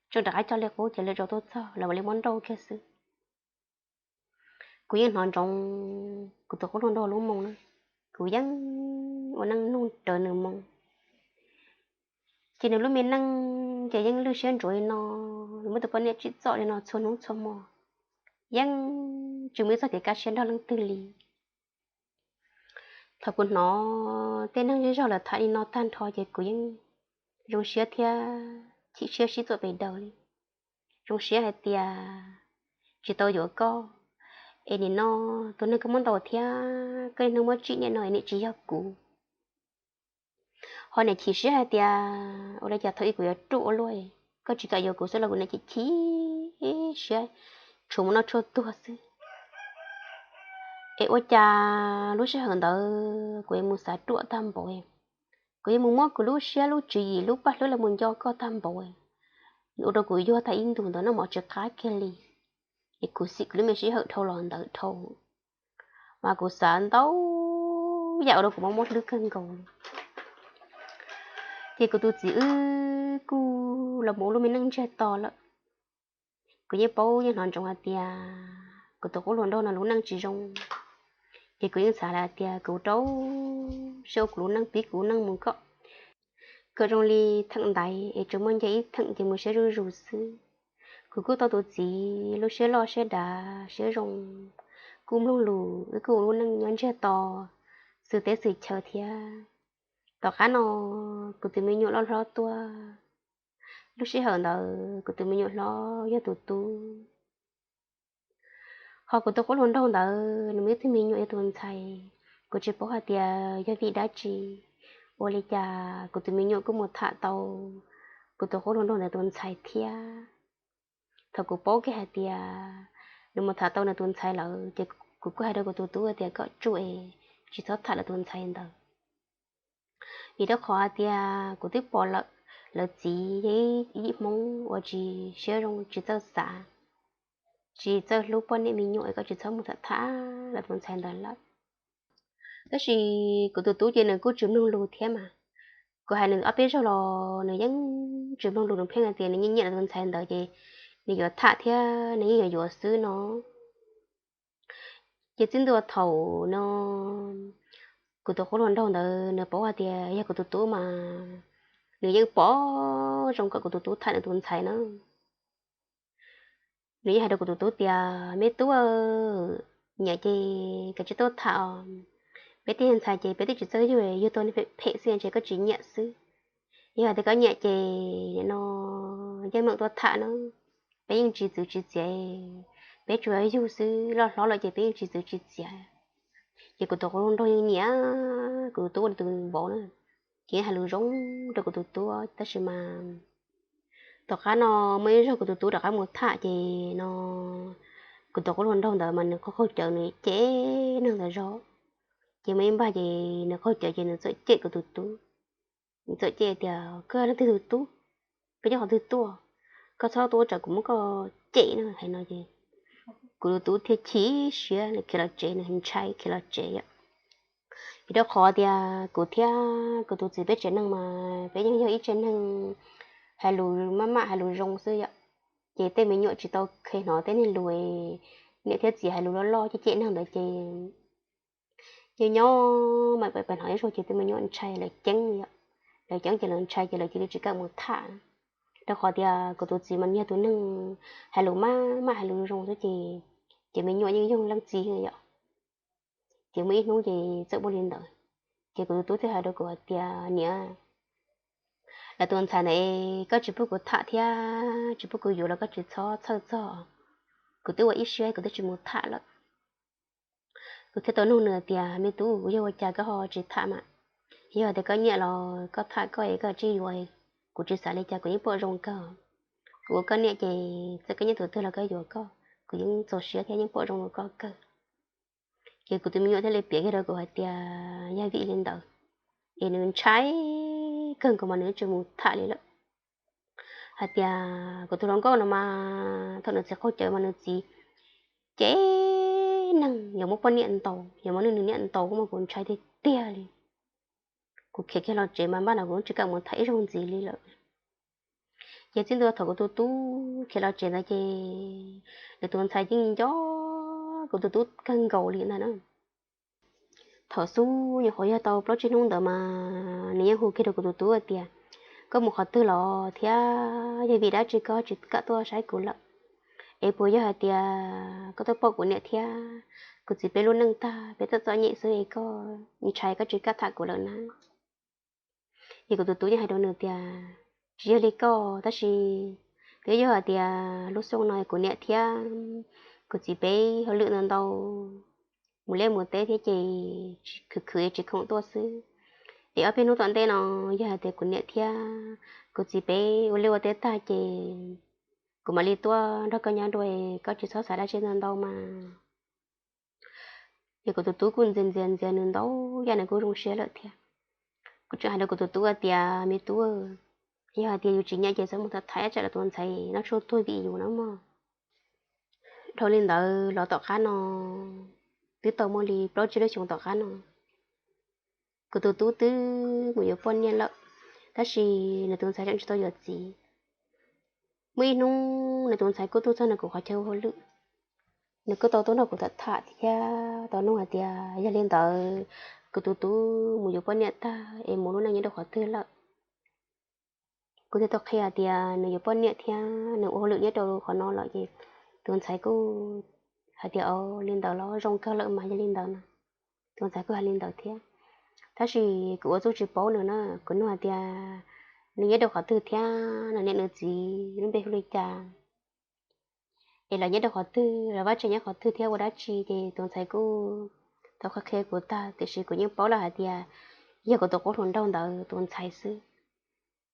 tseem rov qab coj li qub ces lwm zaus tuaj txog lawv mam li muab nrauj kiag xwb. Kuv yeej hnov ntsoov kuv tus qub hluas nraug lub moo na, kuv yeej ua neej nug raws nws moo. Ces nws lub me neej ces yeej lwj siab ntsuav li no, nws muab tus poj niam tsim txom li no txhua hnub txhua hmo, yeej tsis muaj ib txoj kev kaj siab nrog leej twg li. Thaum kuv hnov tej neeg zej zog lawv tham li no tag nrho ces kuv yeej zoo siab thiab chim siab sib txuam pes daws li. Zoo siab hais tias tsis tau yuav koj, es nim no tus neeg koj muab ntaus thiab koj niaj hnub muab tsim niaj no es niam tsis yog kuv. Ho niam chim siab hais tias ua li cas thaum ub kuv yuav ruam ua luaj, koj tsis kam yuav kuv xwb los kuv niam chim chim siab tshuav mus noj tshuaj tuag xwb. Es ua cas lub sij hawm ntawd kuv yuav mus xav ruam tag npaum, kuv yuav mus muab kuv lub siab lub tswv yim lub paj hlwb los mus nco koj tag npaum, ua rau kuv yuag tag ib ntus ntawd noj mov tsis qab kiag li. Es kuv xim kuv lub me sij hawm dhau los ntawd dhau, mas kuv xav ntau yam ua rau kuv mob mob hlwb kawg nkaus li. Ces kuv tus txiv wb kuj los mus ua lub me neej ntsiag to lawm. Kuv yeej paub yeej hnov ntsoov hais tias kuv tus qub hluas nraug no lub neej tsis zoo, ces kuv yeej xav lawm hais tias kuv rau siab ua kuv lub neej pib kuv lub neej mus kom, kom zoo li theem ntaiv es tsuas muaj nce ib theem ces mus siab zuj zus xwb. Kuv kuj tau tus txiv lub siab loj siab dav siab zoo, kuj mloog lus wb kuj ua lub neej nyob ntsiag to xwm teb xwm chaw thiab. Tom qab no kuv tus me nyuam loj hlob tuaj, lub sij hawm ntawd kuv tus me nyuam hlob yog tus tub. Ho kuv tus qub hluas nraug ntawd nws muaj ib tug me nyuam yog tus ntxhais, kuv tsis paub hais tias yog vim dab tsi, ua li cas kuv tus me nyuam kuj mus tham tau kuv tus qub hluas nraug ntawd tus ntxhais thiab. Thaum kuv paub kiag hais tias nws mus tham tau nws tus ntxhais lawm ces kuv kuj hais rau kuv tus tub tias kom tsuj es tsis txhob tham lawv tus ntxhais ntawd. Vim rau qhov hais tias kuv twb pom lawm, lawv txiv yog ib yim Hmoob uas tsis siab zoo tsis txawj xav, tsis txawj hlub poj niam me nyuam es koj tsis txhob mus tham tham lawv tus ntxhais ntawd lawm. Tab sis kuv tus tub ces nws kuj tsis mloog lus thiab mas, kuv hais nws ob peb zaug los nws yeej tsis mloog lus, nws pheej hais tias nws nyiam nyiam lawv tus ntxhais ntawd ces nws yuav tham thiab nws yeej yuav yuav xwb no. Ces txij ntua thaum no kuv tus qub hluas nraug ntawd nws paub hais tias yog kuv tus tub mas nws yeej pom zoo kom kuv tus tub tham nws tus ntxhais na. Nws yeej hais rau kuv tus tub tias, me tub, nyiam ces kav tsij tuaj tham os. Peb tej ntxhais ces peb twb tsis txawj yug, yug tau neeg phem phem xwb ntshe koj tsis nyiam xwb. Yog hais tias koj nyiam ces nim no yeej meem tuaj tham na, peb yeej tsis txwv tsis txiav, peb tsuas yug xwb, loj hlob lawm ces peb yeej tsis txwv tsis txiav. Ces kuv tus qub hluas nraug yeej nyiam kuv tus tub ua li tus vauv na, ces yeej hais lus zoo rau kuv tus tub. Tab sis mas tom qab no muaj ib zaug kuv tus tub rov qab mus tham ces no kuv tus qub hluas nraug ntawd mas nws qaug qaug cawv, nws cem neeg ntawd zog. Ces muaj ib npag ces nws qaug cawv ces nws txawm cem kuv tus tub. Nws txawm cem tias, koj yog leej twg tus tub, koj nyob qhov twg tuaj, koj txhob tuaj tsam kuv muab koj cem na, hais no ces kuv tus tub thiaj chim siab, nws khiav los tsev, nws ntshai khiav los tsev yom. Vim rau qhov tias kuv thiab kuv tus txiv peb tsev neeg mas peb yeej yog ib tsev neeg hais lus maj mam hais lus zoo xwb yom. Ces tej me nyuam tsis tau kheev hnov tej neeg lus niam thiab txiv hais lus loj loj cem cem neeg ntawd ces nyob nyob mas pem hnov ib zaug ces tej me nyuam ntshai lawv ceeb yom. Lawv ceeb ces lawv ntshai ces lawv cia li tsis kam mus tham. Rau qhov tias kuv tus txiv mas yog tus neeg hais lus maj mam hais lus zoo xwb ces, ces me nyuam yeej yoog leej txiv yom. Ces muaj ib hnub ces txawm ua li ntawd, ces kuv tus tub thiaj hais rau kuv hais tias, niam, lawv tus ntxhais ntawd koj tsis pub kuv tham thiab tsis pub kuv yuav los koj tsis txhob txhawj txog. Kuv twb ua ib siab kuv twb tsis mus tham lawm. Kuv thiaj tau nug nws tias, me tub, yog ua cas koj ho tsis tham mas? Yog tias koj nyiam los koj tham koj es koj tsij yuav, kuv tsis xav li cas kuv yeej pom zoo kawg. Kuv ua koj niam ces txawm koj nyob tus twg los koj yuav koj, kuv yeej txaus siab thiab yeej pom zoo rau koj kawg. Ces kuv tus me nyuam thiaj li piav kiag rau kuv hais tias yog vim li ntawd es nws ntshai kawg nkaus mas nws tsis mus tham li lawm. Hais tias kuv tus hluas nkauj no mas thaum nws txiv qaug cawv mas nws txiv cem neeg, yuav muab poj niam ntaus, yuav muab nws niam ntaus, kuv mas kuv ntshai tiag tiag li. Kuv khiav kiag los tsev mas npaj no kuv tsis kam mus tham ib zaug ntxiv li lawm. Ces txij ntua thaum kuv tus tub khiav los tsev ntawd ces nws tus ntxhais yeej nco kuv tus tub kawg nkaus li ntag na. Thaum xub nyuam qhuav yog tau plaub tsib hnub ntawd mas nws yeej hu kiag rau kuv tus tub hais tias, koj mus qhov twg los thiab yog vim dab tsi koj tsis kam tuaj saib kuv lawm? Es puas yog hais tias koj twb pom kuv niam thiab kuv txiv peb lub neej tag peb txom txom nyem xwb es koj ntshai koj tsis kam tham kuv lawm na? Ces kuv tus tub yeej hais rau nws tias, tsis yog li koj tab sis twb yog hais tias lub xyoo no kuv niam thiab kuv txiv peb hauj lwm ntau ntau, mus liaj mus teb thiab ces khwv khwv tsis khoom tuaj xwb. Es ob peb hnub tom ntej no yog hais tias kuv niam thiab kuv txiv peb ua liaj ua teb tag ces kuv mam li tuaj nrog koj nyob dua, koj tsis txhob xav dab tsi ntau ntau mas. Ces kuv tus tub kuj ntxias ntxias ntxias nws ntau yam nws kuj zoo siab lawm thiab. Kuv tseem hais rau kuv tus tub hais tias, me tub, yog hais tias yus tsis nyiam ces txhob mus tham tham tsam lawv tus ntxhais no tsuas tuag vim yus na mog. Dhau li ntawd los tom qab no twb tau muaj li plaub tsib lub xyoo tom qab no, kuv tus tub twb mus yuav poj niam lawm, tab sis nws tus ntxhais tseem tsis tau yuav txiv. Muaj ib hnub nws tus ntxhais kuj tuaj txog nws kuv qhov chaw ua hauj lwm, nws kuj tau tuaj nrog kuv tham tham thiab tau nug hais tias yog li ntawd kuv tus tub mus yuav poj niam tag es mus lub neej nyob rau qhov twg lawm. Kuv thiaj tau qhia hais tias nws yuav poj niam thiab nws ua hauj lwm nyob rau qhov no lawm ces tus ntxhais kuj hais tias, o, li ntawd los zoo kawg lawm mas yog li ntawd no. Tus ntxhais kuj hais li ntawd thiab, tab sis kuv ua txuj tsis paub nws na, kuv nug hais tias nws nyob rau qhov twg thiab nws niam nws txiv lub npe hu li cas, es lawv nyob rau qhov twg, lawv vaj tsev nyob qhov twg thiab ua dab tsi, ces tus ntxhais kuj tau qhia qhia kuv tag, tiam sis kuv yeej paub lawm hais tias yog kuv tus qub hluas nraug ntawd tus ntxhais xwb.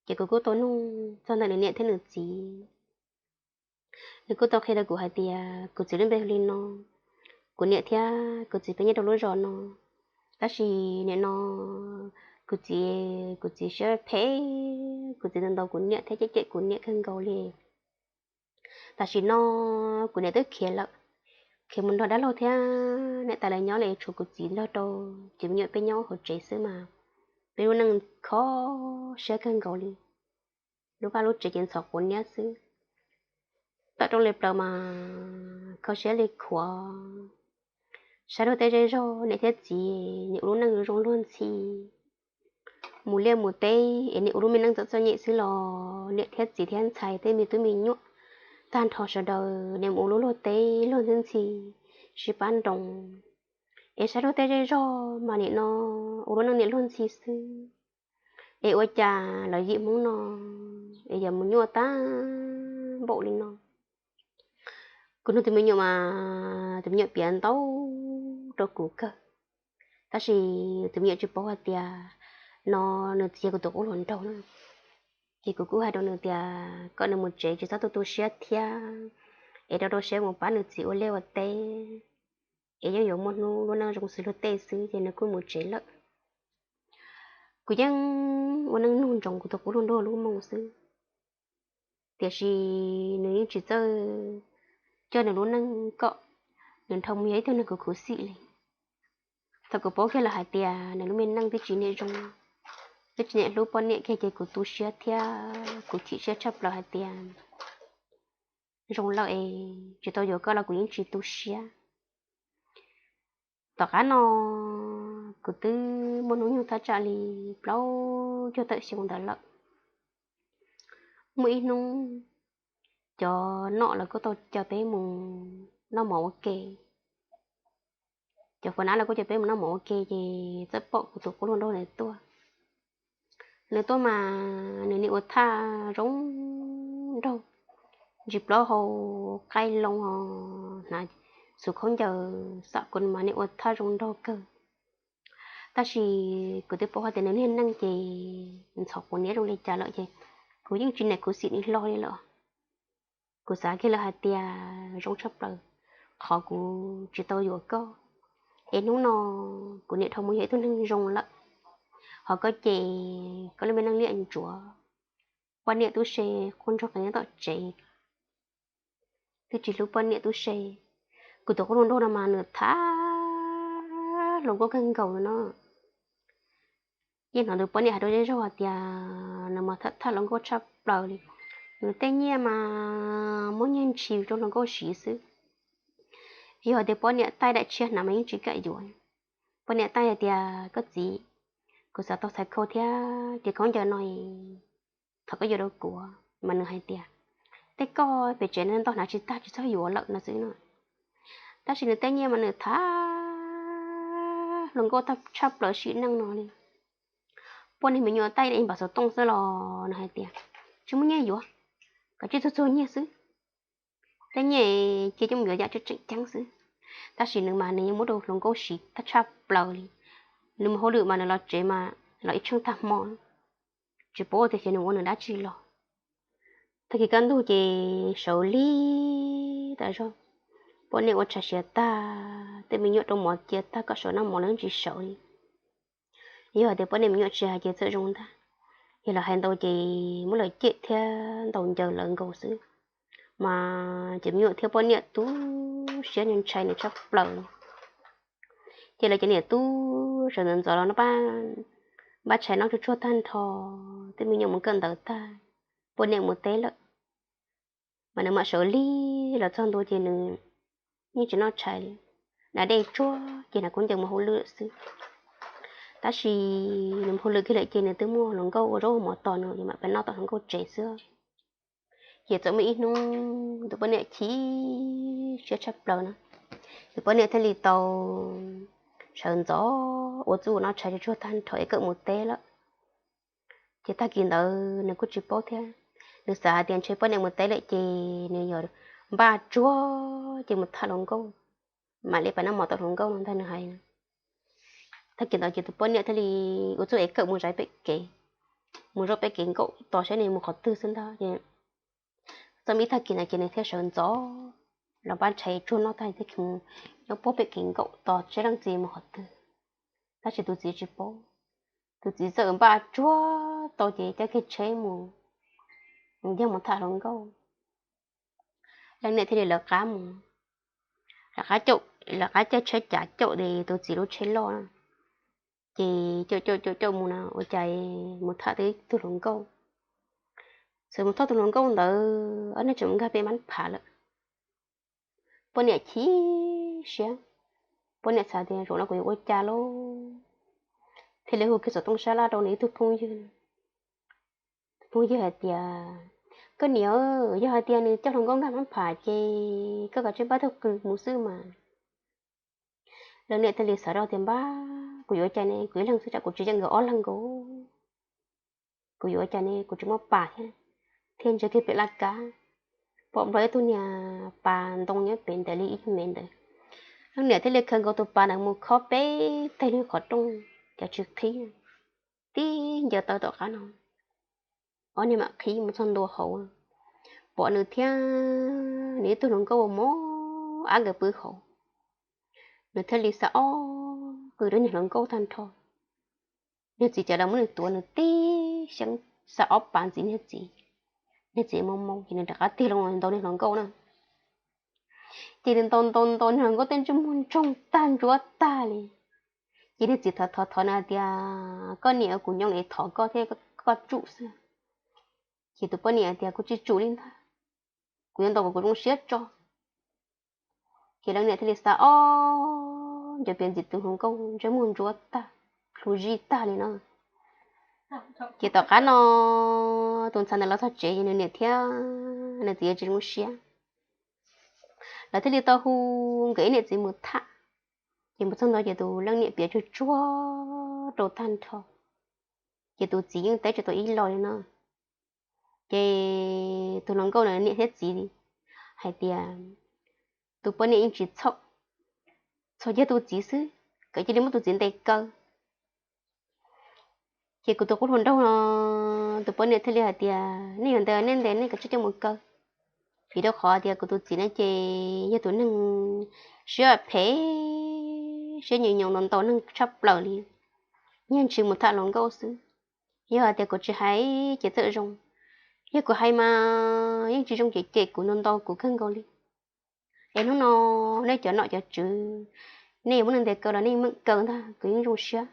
Ces kuv kuj tau nug txog ntawm nws niam thiab nws txiv. Nws kuj tau qhia rau kuv hais tias kuv txiv lub npe hu li no, kuv niam thiab kuv txiv peb nyob rau lub zos no, tab sis nim no kuv txiv, kuv txiv siab phem, kuv txiv ntaus kuv niam thiab cem cem kuv niam kawg nkaus li. Tam sim no kuv niam twb khiav lawm, khiav mus nrog dab laug thiab niam tais lawv nyob li, tshuav kuv txiv nrog rau cov me nyuam peb nyob hauv tsev xwb mas peb lub neej kho siab kawg nkaus li. Lub vaj lub tsev ces ntxhov quav niab xwb, tawm rooj li plaws mas kho siab li khuav. Saib luag tej zej zog niam thiab txiv nim ua lub neej zoo luag ntxhi, mus liaj mus teb es nim ua lub me neej txom txom nyem xwb los niam thiab txiv thiab ntxhais tej me tub me nyuam tag nrho sawv daws nim mus ua lub luag teb luag ntxhi ntxhi, sib pab nroos. Es saib luag tej zej zog mas nim no ua lub neej niam luag ntxhi xwb. Es ua cas lawv yim Hmoob no es yuav mus nyuaj tag npaum li no? Kuv nug tus me nyuam mas tus me nyuam piav ntau rau kuv kawg, tab sis tus me nyuam tsis paub hais tias no nws txiv yog kuv tus qub hluas nraug na. Ces kuv kuj hais rau nws tias kom nws mus tsev tsis txhob tu tu siab thiab, es rau rau siab mus pab nws txiv ua liaj ua teb, es yeej yuav muaj hnub lub neej zoo xws luag tej xwb, ces nws kuj mus tsev lawm. Kuv yeej ua neej nug ntsoov kuv tus qub hluas nraug lub moo xwb, tiam sis nws yeej tsis txawj coj nws lub neej kom nws dhau mus yog ib tug neeg khuv khuv xim li. Thaum kuv paub kiag lawm hais tias nws lub me neej twb tsis niaj zoo, twb tsis niaj hlub poj niam kiag ces kuv tu siab thiab kuv chim siab tshaj plaws hais tias zoo lawm es tsis tau yuav koj los kuv yeej tsis tu siab. Tom qab no kuv twb muaj hnub nyoog thaj tsam li plaub caug tawm xyoo ntawd lawm. Muaj ib hnub cov nom lawv kuj tau caw peb mus noj mov ua ke. Cov fuav nab lawv kuj caw peb mus noj mov ua ke ces txawm pom kuv tus qub hluas nraug ntawd tuaj. Nws tuaj mas nws niaj ua thaj zoo nraug, ntsis plaub hau, qaij loo os, hnav xuv khaub ncaws xam kuv mas niaj ua thaj zoo nraug kawg. Tab sis kuv twb paub hais tias nws niag neej ces ntxhov quav niab zoo li cas lawm ces kuv yeej tsis niaj khuv xim nws hlo li lawm. Kuv xav kiag lawm hais tias zoo tshaj plaws qhov kuv tsis tau yuav koj, es hnub no kuv niam dhau mus yog ib tug neeg zoo lawm, ho koj ces koj lub me neej liam ntsuav, poj niam tub se quaj nrog qees nyob tom tsev, twb tsis hlub poj niam tub se. Kuv tus qub hluas nraug no mas nws tham hluas nkauj kawg nkaus no. Yeej hnov tus poj niam hais rau zej zog hais tias nws mas tham tham hluas nkauj tshaj plaws li, nws tej nyiaj mas muab nyiaj ntshis rau hluas nkauj siv xwb. Yog hais tias poj niam taij daim tshiab hnav mas yeej tsis kam yuav. Poj niam taij hais tias, koj txiv, kuv xav tau txhais khau thiab cev khaub ncaws no, thov koj yuav rau kuv. Mas nws hais tias, tej koj pem tsev ntog hnav tsis tag tsis txhob yuav lawm no xwb no. Tab sis nws tej nyiaj mas nws tham hluas nkauj tshaj plaws sim neej no li. Poj niam me nyuam taij npav xov tooj xwb los nws hais tias, tsis muaj nyiaj yuav, koj tsis txog txog nyiaj xwb. Tej nyiaj cia coj mus yuav yam tseem ceeb xwb. Tab sis nws mas nws yeej muab rau hluas nkauj siv tag tshaj plaws li. Nws mus hauj lwm mas nws los tsev mas los ib tsheej tag hmo, tsis paub tias xyov nws ua nws dab tsi los. Tag kis kaj ntug ces sawv lig tas zog, poj niam ua tshais siav tag, tej me nyuam rau mov cia tag kom sawv noj mov los tsis sawv li. Yog hais tias poj niam me nyuam tsis hais ces txawm zoo ntag, yog lawv hais ntau ces muab lawv cem thiab ntaus ncaws lawv nkaus xwb. Mas ces me nyuam thiab poj niam tu siab ntshai nws tshaj plaws. Ces lawv cov niam tub sawv ntxov ntxov los npaj tshais noj tsuag tsuag tag nrho, tej me nyuam mus kawm ntawv tag, poj niam mus teb lawm. Mas nws mam sawv lig los txog ntua ces nws yeej tsis noj tshais li, hnav dej tsuag ces hnav khaub ncaws mus hauj lwm xwb. Tab sis nws mus hauj lwm kiag lawm ces nws twb muaj hluas nkauj ua zaub ua mov tos nws, nws mam pab noj tom hluas nkauj tsev xwb. Ces txawm muaj ib hnub tus poj niam chim siab tshaj plaws no, tus poj niam thiaj li tau sawv ntxov ua txuj ua noj tshais tsuag tsuag tag nrho es kawm mus teb lawm. Ces tag kis ntawd nws kuj tsis paub thiab, nws xav hais tias ntshe poj niam mus teb lawm ces nws yuav npaj tsuag ces mus tham hluas nkauj, mam li pab noj mov tom hluas nkauj no ntag nws hais. Tag kis ntawd ces tus poj niam thiaj li ua txuj es kawm mus zaum pem kev, mus zaum pem kev nkaum tos saib nws mus qhov twg xwb ntag. Txoj me ib tag kis ntawd ces nws thiaj sawv ntxov los npaj tshais tsuag noj tag thiaj mus nyob puag pem kev nkaum tos saib leej txiv mus qhov twg. Tab sis tus txiv tsis paub, tus txiv txawm npaj tsuag tau ces caij kiag tsheb mus, mus yog mus tham hluas nkauj. Leej niam thiaj li lawv qab mus, lawv qab caij tsheb cav caum tus txiv lub tsheb loj na. Ces caum caum caum caum mus no ua cas mus tham tau ib tug hluas nkauj. Txawm mus tham tus hluas nkauj ntawd ob niag tseem mus nkag pem mab phav lawm. Poj niam chim siab, poj niam xav tias zaum no kuv yuav ua cas lauj, thiaj li hu kiag xov tooj sab laj rau nws ib tug phooj ywg. Tus phooj ywg hais tias, koj niam, yog hais tias nws coj hluas nkauj nkag mab phav ces koj kav tsij pab tug qws mus xwb mas. Leej niam thiaj li xav rau tias, npab, kuv yuav ua cas ne, kuv ib leeg xwb tsam kuv tsis yeej nkawd ob leeg nkaus. Kuv yuav ua cas ne, kuv tsis muaj pas thiab, thiaj ntsia kiag pem laj kab, pom nplog ib tug niag pas ntoo nyob pem ntawd li ib me ntawd. Leej niam thiaj li khaws nkaus tus pas ntawd mus khob peb teg lub qhov rooj, cas tsis qhib, tib ncaws taw tom qab no, ob niag mam qhib mus txog ntua hauv, pom nws thiab nws ib tug hluas nkauj ua mov ab nkawd pw hauv. Nws thiaj li xa ob qws rau niag hluas nkauj tag nrho. Niag txiv cov lawv muab nws tuav nws tib xyeeb, xa ob pas ntxiv niag txiv. Niag txiv moo moo ces nws rov qab tig loo ntaus niag hluas nkauj na. Ces nws ntaus ntaus ntaus niag hluas nkauj tej ntsej muag ntsoog tag ntsuab tag li. Ces niag txiv thov thov thov nws hais tias, koj niam, kuv nyob no thov koj thiab, koj tsum xwb. Ces tus poj niam hais tias, kuv tsis tsum li ntag, kuv yuav ntaus kom kuv zoo siab tso. Ces leej niam thiaj li xa ob ncaws pias ntxiv tus hluas nkauj ntsej muag ntsuab tag, hlub zij tag li no. Ces tom qab no tus ntxhais ntawd los txog tsev ces nws niam thiab nws txiv tsis zoo siab, lawv thiaj li tau hu nkawd ib niam txiv mus tham. Ces mus txog ntua ces tus leej niam piav tsuag tsuag rau tag nrho, ces tus txiv yeej teb tsis tau ib los li no. Ces tus hluas nkauj niam thiab txiv hais tias, tus poj niam yeej tsis txhaum, txhaum yog tus txiv xwb, kom cia li muab tus txiv ntes kaw. Ces kuv tus qub hluas nraug no, tus poj niam thiaj li hais tias, nej yuav ntes nej ntes, nej kav tsij coj mus kaw. Vim rau qhov tias kuv tus txiv ne ces yog tus neeg siab phem, siab nyoos nyoos ntau ntau neeg tshaj plaws li, nyiag ntshis mus tham hluas nkauj xwb. Yog hais tias kuv tsis hais ces txawm zoo, yog kuv hais mas yeej tsis zoo ces cem kuv ntau ntau kuv kawg nkaus li. Es hnub no nej cov nom cov tswv, nej yuav muab nws ntes kaw los nej meem kaw ntag, kuv yeej zoo siab.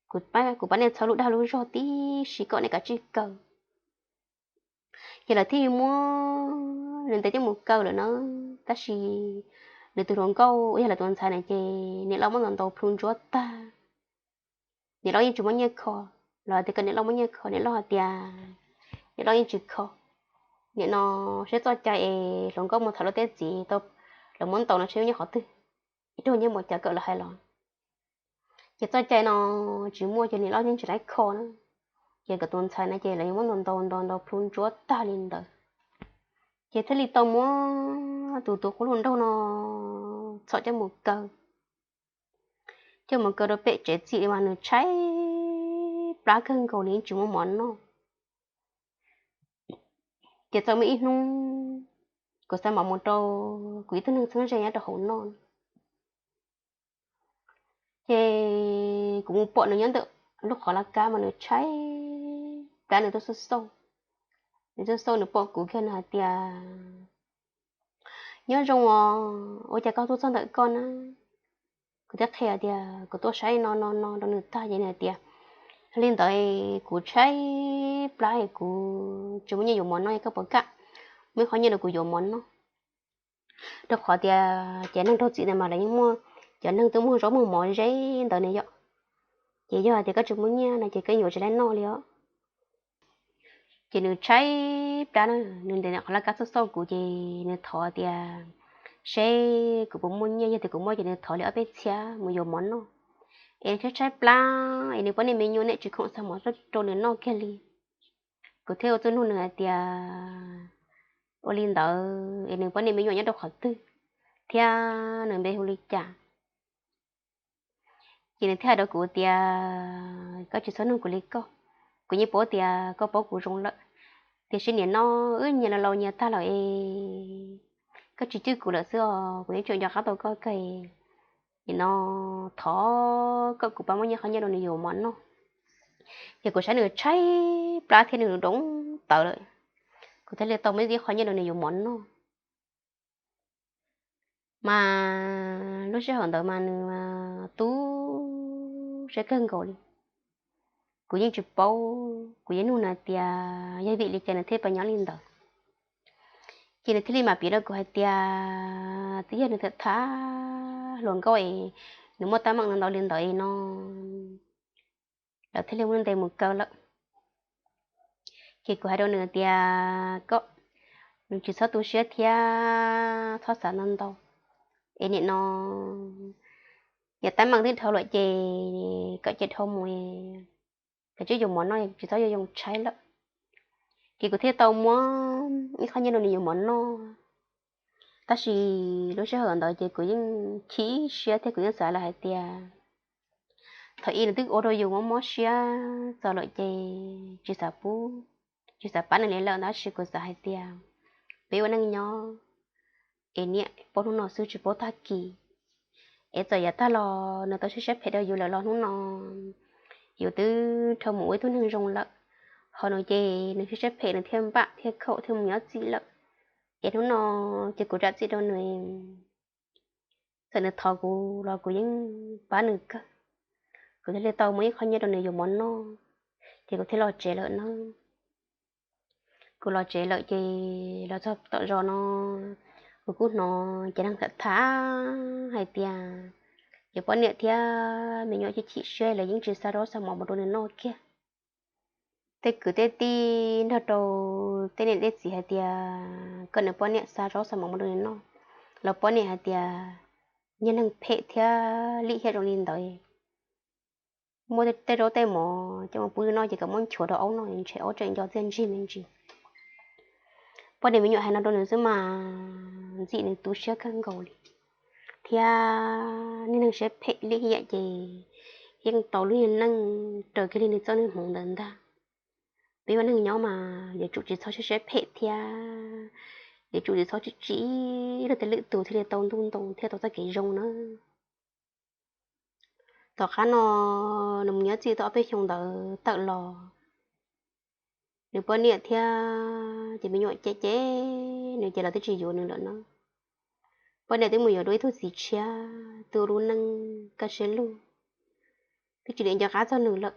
Kuv pab nej txhob lub dag lub zog tib si kom nej kav tsij kaw. Ces lawv thiaj muab nws ntes coj mus kaw lawm na. Tab sis nws tus hluas nkauj uas yog lawv tus ntxhais na ces niam loj muab ntau ntau plhu ntsuab tag. Niam loj yeej tsis muaj nyiaj kho, los tias kom niam loj muaj nyiaj kho, niam loj hais tias niam loj yeej tsis kho. Nim no saib txoj cai es hluas nkauj mus tham luag tej txiv tau, lawv muab ntaus no saib nyob qhov twg, ib tug nyiaj mus cas kawm lawv hais los. Ces txoj cai no tsis muaj ces niam loj yeej tsis laib kho na. Ces nkawd tus ntxhais na ces lawv yuav muab ntau ntau ntau ntau plhu ntsuab tag li ntawd. Ces thiaj li tau muab tus tus qub hluas nraug no txhom coj mus kaw. Coj mus kaw rau pem tsev txim mas nws tshaib plab kawg nkaus li tsis muaj mov noj. Ces txawm muaj ib hnub kuv xa mov mus rau kuv ib tug neeg txheeb ze nyob rau hauv no. Ces kuv mus pom nws nyob ntawm lub qhov laj kab mas nws tshaib plab nws tuaj xauj xauj. Nws tuaj xauj nws pom kuv kiag nws hais tias, nyob zoo os, ua cas koj tuaj txog ntawm koj na? Kuv thiaj qhia tias kuv tuaj saib no no no rau nws tag ces nws hais tias, yog li ntawd kuv tshaib plab es kuv tsis muaj nyiaj yuav mov noj, koj puas kam muab ib qho nyiaj rau kuv yuav mov noj? Rau qhov tias cov neeg raug txim ntawd mas lawv yeej muaj cov neeg tuaj muag zaub muag mov ze ntawd ne yom. Ces yog tias koj tsis muaj nyiaj no ces koj yuav tsis laib noj li os. Ces nws tshaib plab na, nws ntes qhov laj kab xauj xauj kuv ces nws thov tias seb kuv puas muaj nyiaj, yog tias kuv muaj ces nws thov li ob peb txhiab mus yuav mov noj. Es nws tshaib tshaib plab es nws poj niam me nyuam niam tsis khoom xa mov tuaj rau nws noj kiag li. Kuv thiaj ua txuj nug nws hais tias ua li ntawd es nws poj niam me nyuam nyob rau qhov twg thiab nws npe hu li cas? Ces nws thiaj hais rau kuv tias koj tsis txhob nug kuv li koj, kuv yeej paub tias koj paub kuv zoo lawm, tiam sis nim no wb nyias laus laus nyias tag lawm es koj tsis cwj kuv lawm xwb os, kuv yeej tseem nco qab tau koj kawg. Nim no thov koj kuv pab muab nyiaj qhov nyiaj rau nws yuav mov noj. Ces kuv saib nws tshaib plab thiab nws doov tawv lawm, kuv thiaj li tau muab ib qho nyiaj rau nws yuav mov noj. Mas lub sij hawm ntawd mas nws tu siab kawg nkaus li. Kuv yeej tsis paub, kuv yeej nug nws hais tias yog vim li cas nws thiaj pab nyob li ntawd. Ces nws thiaj li mam piav rau kuv hais tias twb yog nws tham tham hluas nkauj es nws muaj teeb meem ntau li ntawd no, lawv thiaj li muab nws ntes mus kaw lawm. Ces kuv hais rau nws tias koj, nws tsis txhob tu siab thiab txhob xav ntau ntau, es nim no yog teeb meem twb dhau lawm ces kom cia dhau mus, kav tsij yuav mov noj, tsis txhob yuav yoo tshaib lawm. Ces kuv thiaj tau muab ib qho nyiaj rau nws yuav mov noj. Tab sis lub sij hawm ntawd ces kuv yeej chim siab thiab kuv yeej xav lawm hais tias thaum ub nws twb ua rau yus mob mob siab txaus lawm ces tsis xav pub, tsis xav pab nws li lawm, tab sis kuv xav hais tias peb ua neej nyob es niam paub hnub no xwb tsis paub tag kis. Es txawm yav tag los nws tau siab siab phem rau yus lawm los hnub no yus twb dhau mus ua ib tug neeg zoo lawm, ho nws ces nws siab siab phem nws thiaj npam thiaj khaum thiaj mus nyob txim lawm. Es hnub no ces kuv zam txim rau nws, txawm nws thov kuv los kuv yeej pab nws kawg. Kuv thiaj li tau muab ib qho nyiaj rau nws yuav mov noj, ces kuv thiaj los tsev lawm na. Kuv los tsev lawm ces los txog tom zos no, kuv kuj hnov cov neeg tham tham hais tias cov poj niam thiab me nyuam chim chim siab lawv yeej tsis xa zaub xa mov mus rau nws noj kiag. Tej kwv tej tij nrog rau tej niam tej txiv hais tias kom nws poj niam xa zaub xa mov mus rau nws noj, los poj niam hais tias niag neeg phem thiab lim hiam zoo li ntawd, muaj tej zaub tej mov coj mus pub nws noj ces kom muab nchuav rau aub noj, ntshe aub tseem nco txiaj ntsig me ntsis. Poj niam me nyuam hais no rau nws xwb mas ntxim nws tu siab kawg nkaus li, thiab niag neeg siab phem lim hiam ces yeej tau lub niag neej raws kiag li nws txoj niag hmoov ntawd ntag. Peb ua neeg nyob mas yuav tsum tsis txhob siab siab phem thiab Ces tsum tsis txhob tsim tsim luag tej lwm tus thiaj li tau ntuj ntoo thiab tau txoj kev zoo na. Tom qab no nws mus nyob txij tau ob peb xyoo ntawd tawm los, nws poj niam thiab ces me nyuam cem cem nws ces lawv twb tsis yuav nws lawm no. Poj niam twb mus yuav dua ib tug txiv tshiab, twb ua lub neej kaj siab lug, twb tsis nim nco qab txog nws lawm.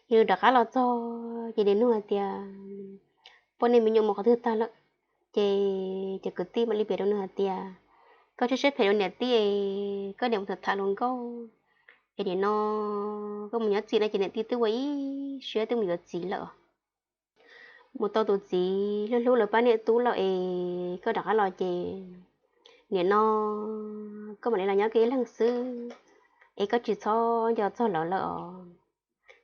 Yog nws rov qab los txog ces nws nug hais tias, poj niam me nyuam mus qhov twg tag lawm? Ces cov kwv tij mam li piav rau nws hais tias, koj siab siab phem rau niam tij, koj niam mus tham tham luag nkauj es nim no koj mus nyob txij no ces niam tij twb ua ib siab twb mus yuav txiv lawm, mus tau tus txiv hlub hlub lawv pab niam tub lawm es koj rov qab los ces nim no koj mam li los nyob koj ib leeg xwb es koj tsis txhob nco txog lawv lawm os.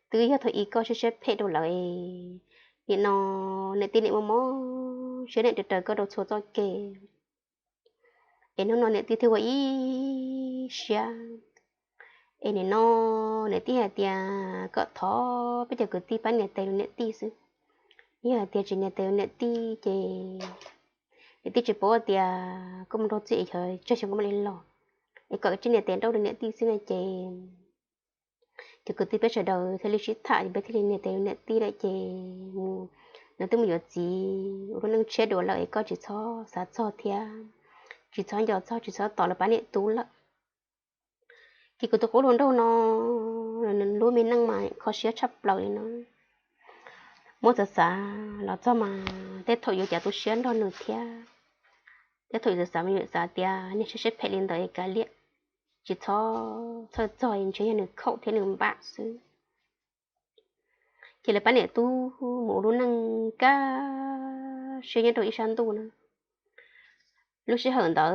Twb yog thaum ub koj siab siab phem rau lawv es nim no niam tij niam mob mob siab niam raws raws koj rau txhua txoj kev es hnub no niam tij thiaj ua ib siab. Es nim no niam tij hais tias kom thov peb cov kwv tij pab nias tes rau niam tij xwb. Yog hais tias tsis nias tes rau niam tij ces niam tij tsis paub tias koj mus rau txij es yog tsawg xyoo koj mam li los, es kom tsij nias tes nrauj rau niam tij xwb no ces cov kwv tij peb sawv daws thiaj li sib tham es peb thiaj li nias tes rau niam tij lawm ces mus, nws twb mus yuav txiv ua lub neej tshiab dua lawm es koj tsis txhob xav txog thiab tsis txhob nco txog, tsis txhob tos lawv pab niam tub lawm. Ces kuv tus qub hluas nraug no, nws lub me neej mas kho siab tshaj plaws li no. Muab xav xav los txog mas tej thaum yuav cas tu siab nrog nws thiab. Tej thaum yuav xav xav mas yuav xav tias niag siab siab phem li ntawd es kav liam, tsis txhob txhawj txog, ntshe yog nws khaum thiab nws npam xwb. Ces lawv pab niam tub mus ua lub neej kaj siab nyob rau ib sab ntuj na. Lub sij hawm ntawd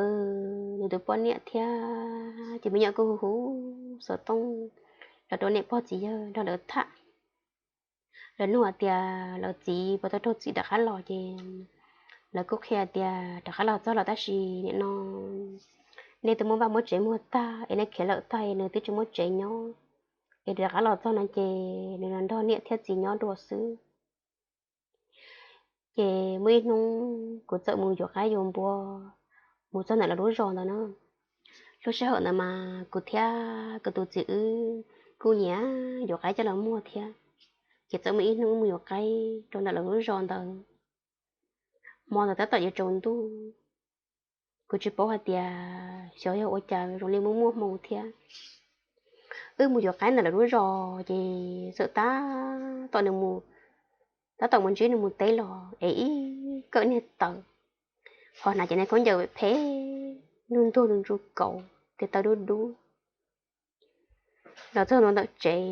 nws tus poj niam thiab ces me nyuam kuj hu hu xov tooj los rau niam pog txiv yawg nrog lawv tham. Lawv nug hais tias lawv txiv puas tau raug txim rov qab los ces lawv kuj qhia tias rov qab los txog los tab sis nim no nej twb muab vaj muab tsev muag tag es nej khiav lawm tag es nws twb tsis muaj tsev nyob, es rov qab los txog no ces nws los nrog niam thiab txiv nyob dua xwb. Ces muaj ib hnub kuv txawm mus yuav qaib yuav npua mus txog ntawm lawv lub zos ntawd na. Lub sij hawm ntawd mas kuv thiab kuv tus txiv wb kuj nyiam yuav qaib coj los muag thiab. Ces txawm muaj ib hnub mus yuav qaib rau ntawm lawv lub zos ntawd. Hmo ntawd tab tom yuav tsaus ntuj, kuv tsis paub hais tias xyov yog ua cas zoo li muaj muaj hmoo thiab. Wb mus yuav qaib ntawm lawv lub zos ces txawm tab tom nws mus, tab tom mus ntsib nws mus teb los es ib kawm niag taws, ho hnav cov niag khaub ncaws phem, ntuj ntuag ntuj ntsuj kaus, tes taw dub dub. Los txog ntua ntawm tsev,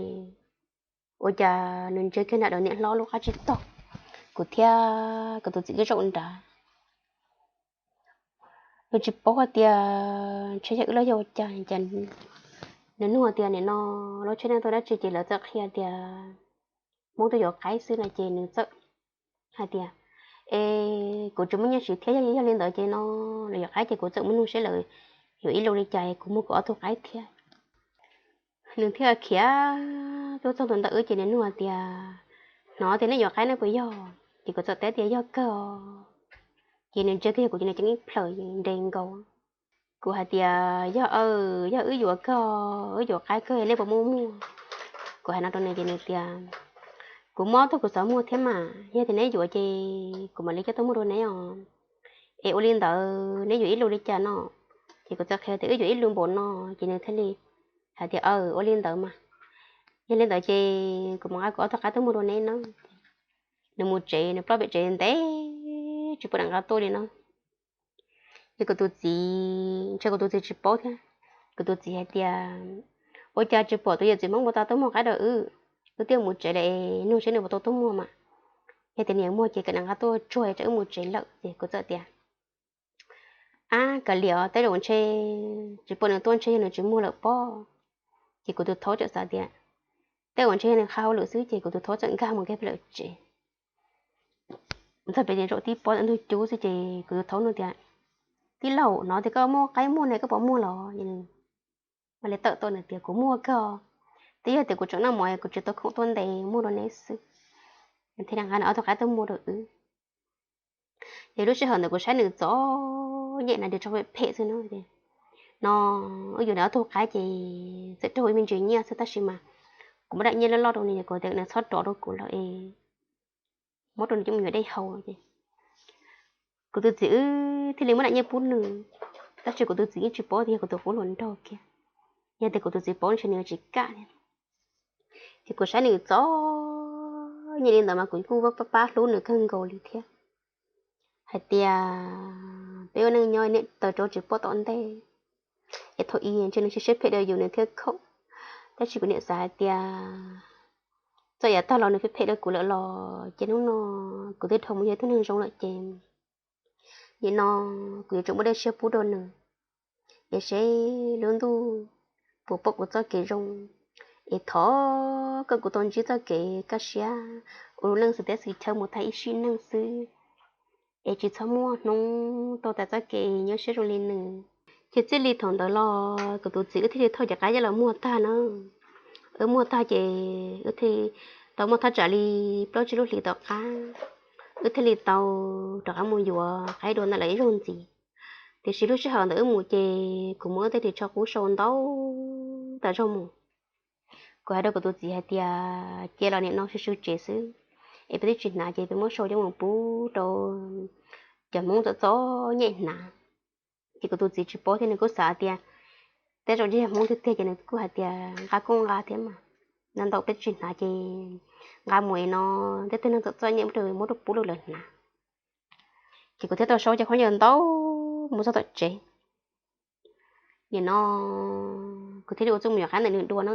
ua cas nws ntsia kiag nram lawv niam hlob lub qab tsib taug, kuv thiab kuv tus txiv twb zaum nrad. Nws tsis paub hais tias ntshe yog wb los yog ua cas, nws nug tias nim no lub tsheb neeg tuaj dab tsi ces lawv txawm qhia tias Hmoob tuaj yuav qaib xwb no ces nws txawm hais tias, es kuv tsis muaj nyiaj siv thiab, yog li ntawd ces no lawv yuav qaib ces kuv txawm muab nug seb lawv yuav ib lu li cas, kuv muag kuv ob tug qaib thiab. Nws thiaj khiav tuaj txog ntua ntawm wb ces nws nug hais tias, hnov tias nej yuav qaib ne puas yog? Ces kuv txawm teb tias yog kawg os. Ces nws ntsia kiag yog kuv ces nws ceeb ib plhaws nres nkaus. Kuv hais tias yog, yog wb yuav kawg, wb yuav qaib kawg, nej puas muaj muag? Kuv hais no rau nws ces nws tias, kuv muaj ob tug kuv xav muag thiab mas, yog tias neb yuav ces kuv mam li coj tuaj muag rau neb os. Es ua li ntawd neb yuav ib lu li cas no? Ces kuv txawm qhia tias wb yuav ib lu npaum no, ces nws thiaj li hais tias, aw, ua li ntawd mas, yog li ntawd ces kuv mam nqa kuv ob tug qaib tuaj muag rau neb no. Nws mus tsev, nws ploj pem tsev ntev tsis pom nram qab tuaj li no. Ces kuv tus txiv, ntshe kuv tus txiv tsis paub thiab. Kuv tus txiv hais tias, ua cas tsis pom tus yawm txiv Hmoob puas tau tuaj muag qaib rau wb? Wb twb mus tsev lawm es nug seb nws puas tau tuaj muag mas. Yog tias nws muag ces kom nws nqa tuaj tsuag es wb mus tsev lawm. Ces kuv txawm tias, ab, kav liam os, tej zaum ntshe tsis pom nws tuaj ntshe yog nws tsis muag lawm pob. Ces kuv tus thaub txawm xav tias, tej zaum ntshe yog nws qha hauj lwm xwb, ces kuv tus thaub txawm nkag mus kiag pem lawm tsev. Txog pem zaum tib pob ntug cub xwb ces kuv tus thaub nug tias, tij laug, hnov tias koj muaj qaib muaj ne, koj puas muag los? Mam li tawm tuaj nws tias, kuv muag kawg, twb yog tias kuv tseem noj mov kuv tsis tau khoom tuaj ntes muag rau neb xwb. Thiaj li nqa nws ob tug qaib tuaj muag rau wb. Ces lub sij hawm ntawd kuv saib nws txom nyem na, nws tso phem phem xwb no. No wb yuav nws ob tug qaib ces txawm raug ib me ntsis nyiaj xwb tab sis mas kuv muab daim nyiaj loj loj rau nws, kuv tias nws txhob rov rau kuv lawm es muab rau nws coj mus yuav dej haus ces kuv tus txiv wb thiaj li muab daim nyiaj pub nws. Tab sis kuv tus txiv yeej tsis paub tias yog kuv tus qub hluas nraug kiag, yog tias kuv tus txiv paub ntshe nws yuav tsis kam thiab. Ces kuv saib nws txom nyem li ntawd mas kuv kuj pab pab hlub nws kawg nkaus li thiab, hais tias peb ua neej nyob niam taws rau tsis pom tom ntej, es thaum ub ntshe nws siab siab phem dua yus nws thiaj khaum. Tab sis kuv niam xav hais tias txawm yav tag los nws phem phem dua kuv lawm los ces hnub no kuv twb dhau mus yog ib tug neeg zoo lawm ces nim no kuv yuav tsum muaj dej siab pub rau nws, es seb lub ntuj puas pom kuv txoj kev zoo, es thov kom kuv tau ntsib txoj kev kaj siab ua lub neej xwm teb xwm chaw mus tag ib sim neej xwb, es tsis txhob muaj hnub tau tas txoj kev nyuaj siab zoo li nws. Ces txij li thaum ntawd los kuv tus txiv wb thiaj li thauj cov qaib coj los muag tag na. Wb muag tag ces wb thiaj li tau muaj thaj tsam li plaub tsib lub hlis tom qab, wb thiaj li tau rov qab mus yuav qaib dua ntawm lawv ib zaug ntxiv. Tiam sis lub sij hawm ntawd wb mus ces kuv muab wb tej ris tsho qub sau ntau tas zog mus. Kuv hais rau kuv tus txiv hais tias cia los nim no sw sw tsev xwb, es peb twb tsis hnav ces peb muab sau coj mus pub rau cov Hmoob txom txom nyem hnav. Ces kuv tus txiv tsis paub thiab nws kuj xav tias tej zaum ntshe yog Hmoob tiag tiag ces nws kuj hais tias nqa kuj nqa thiab mas, no ntau peb tsis hnav ces nqa mus es no tej tug neeg txom txom nyem muab rau pub rau lawv hnav. Ces kuv thiaj tau sau cov khaub ncaws ntau mus txog tom tsev. Nim no kuv thiaj li ua txuj mus yuav qaib ntawm nws dua na,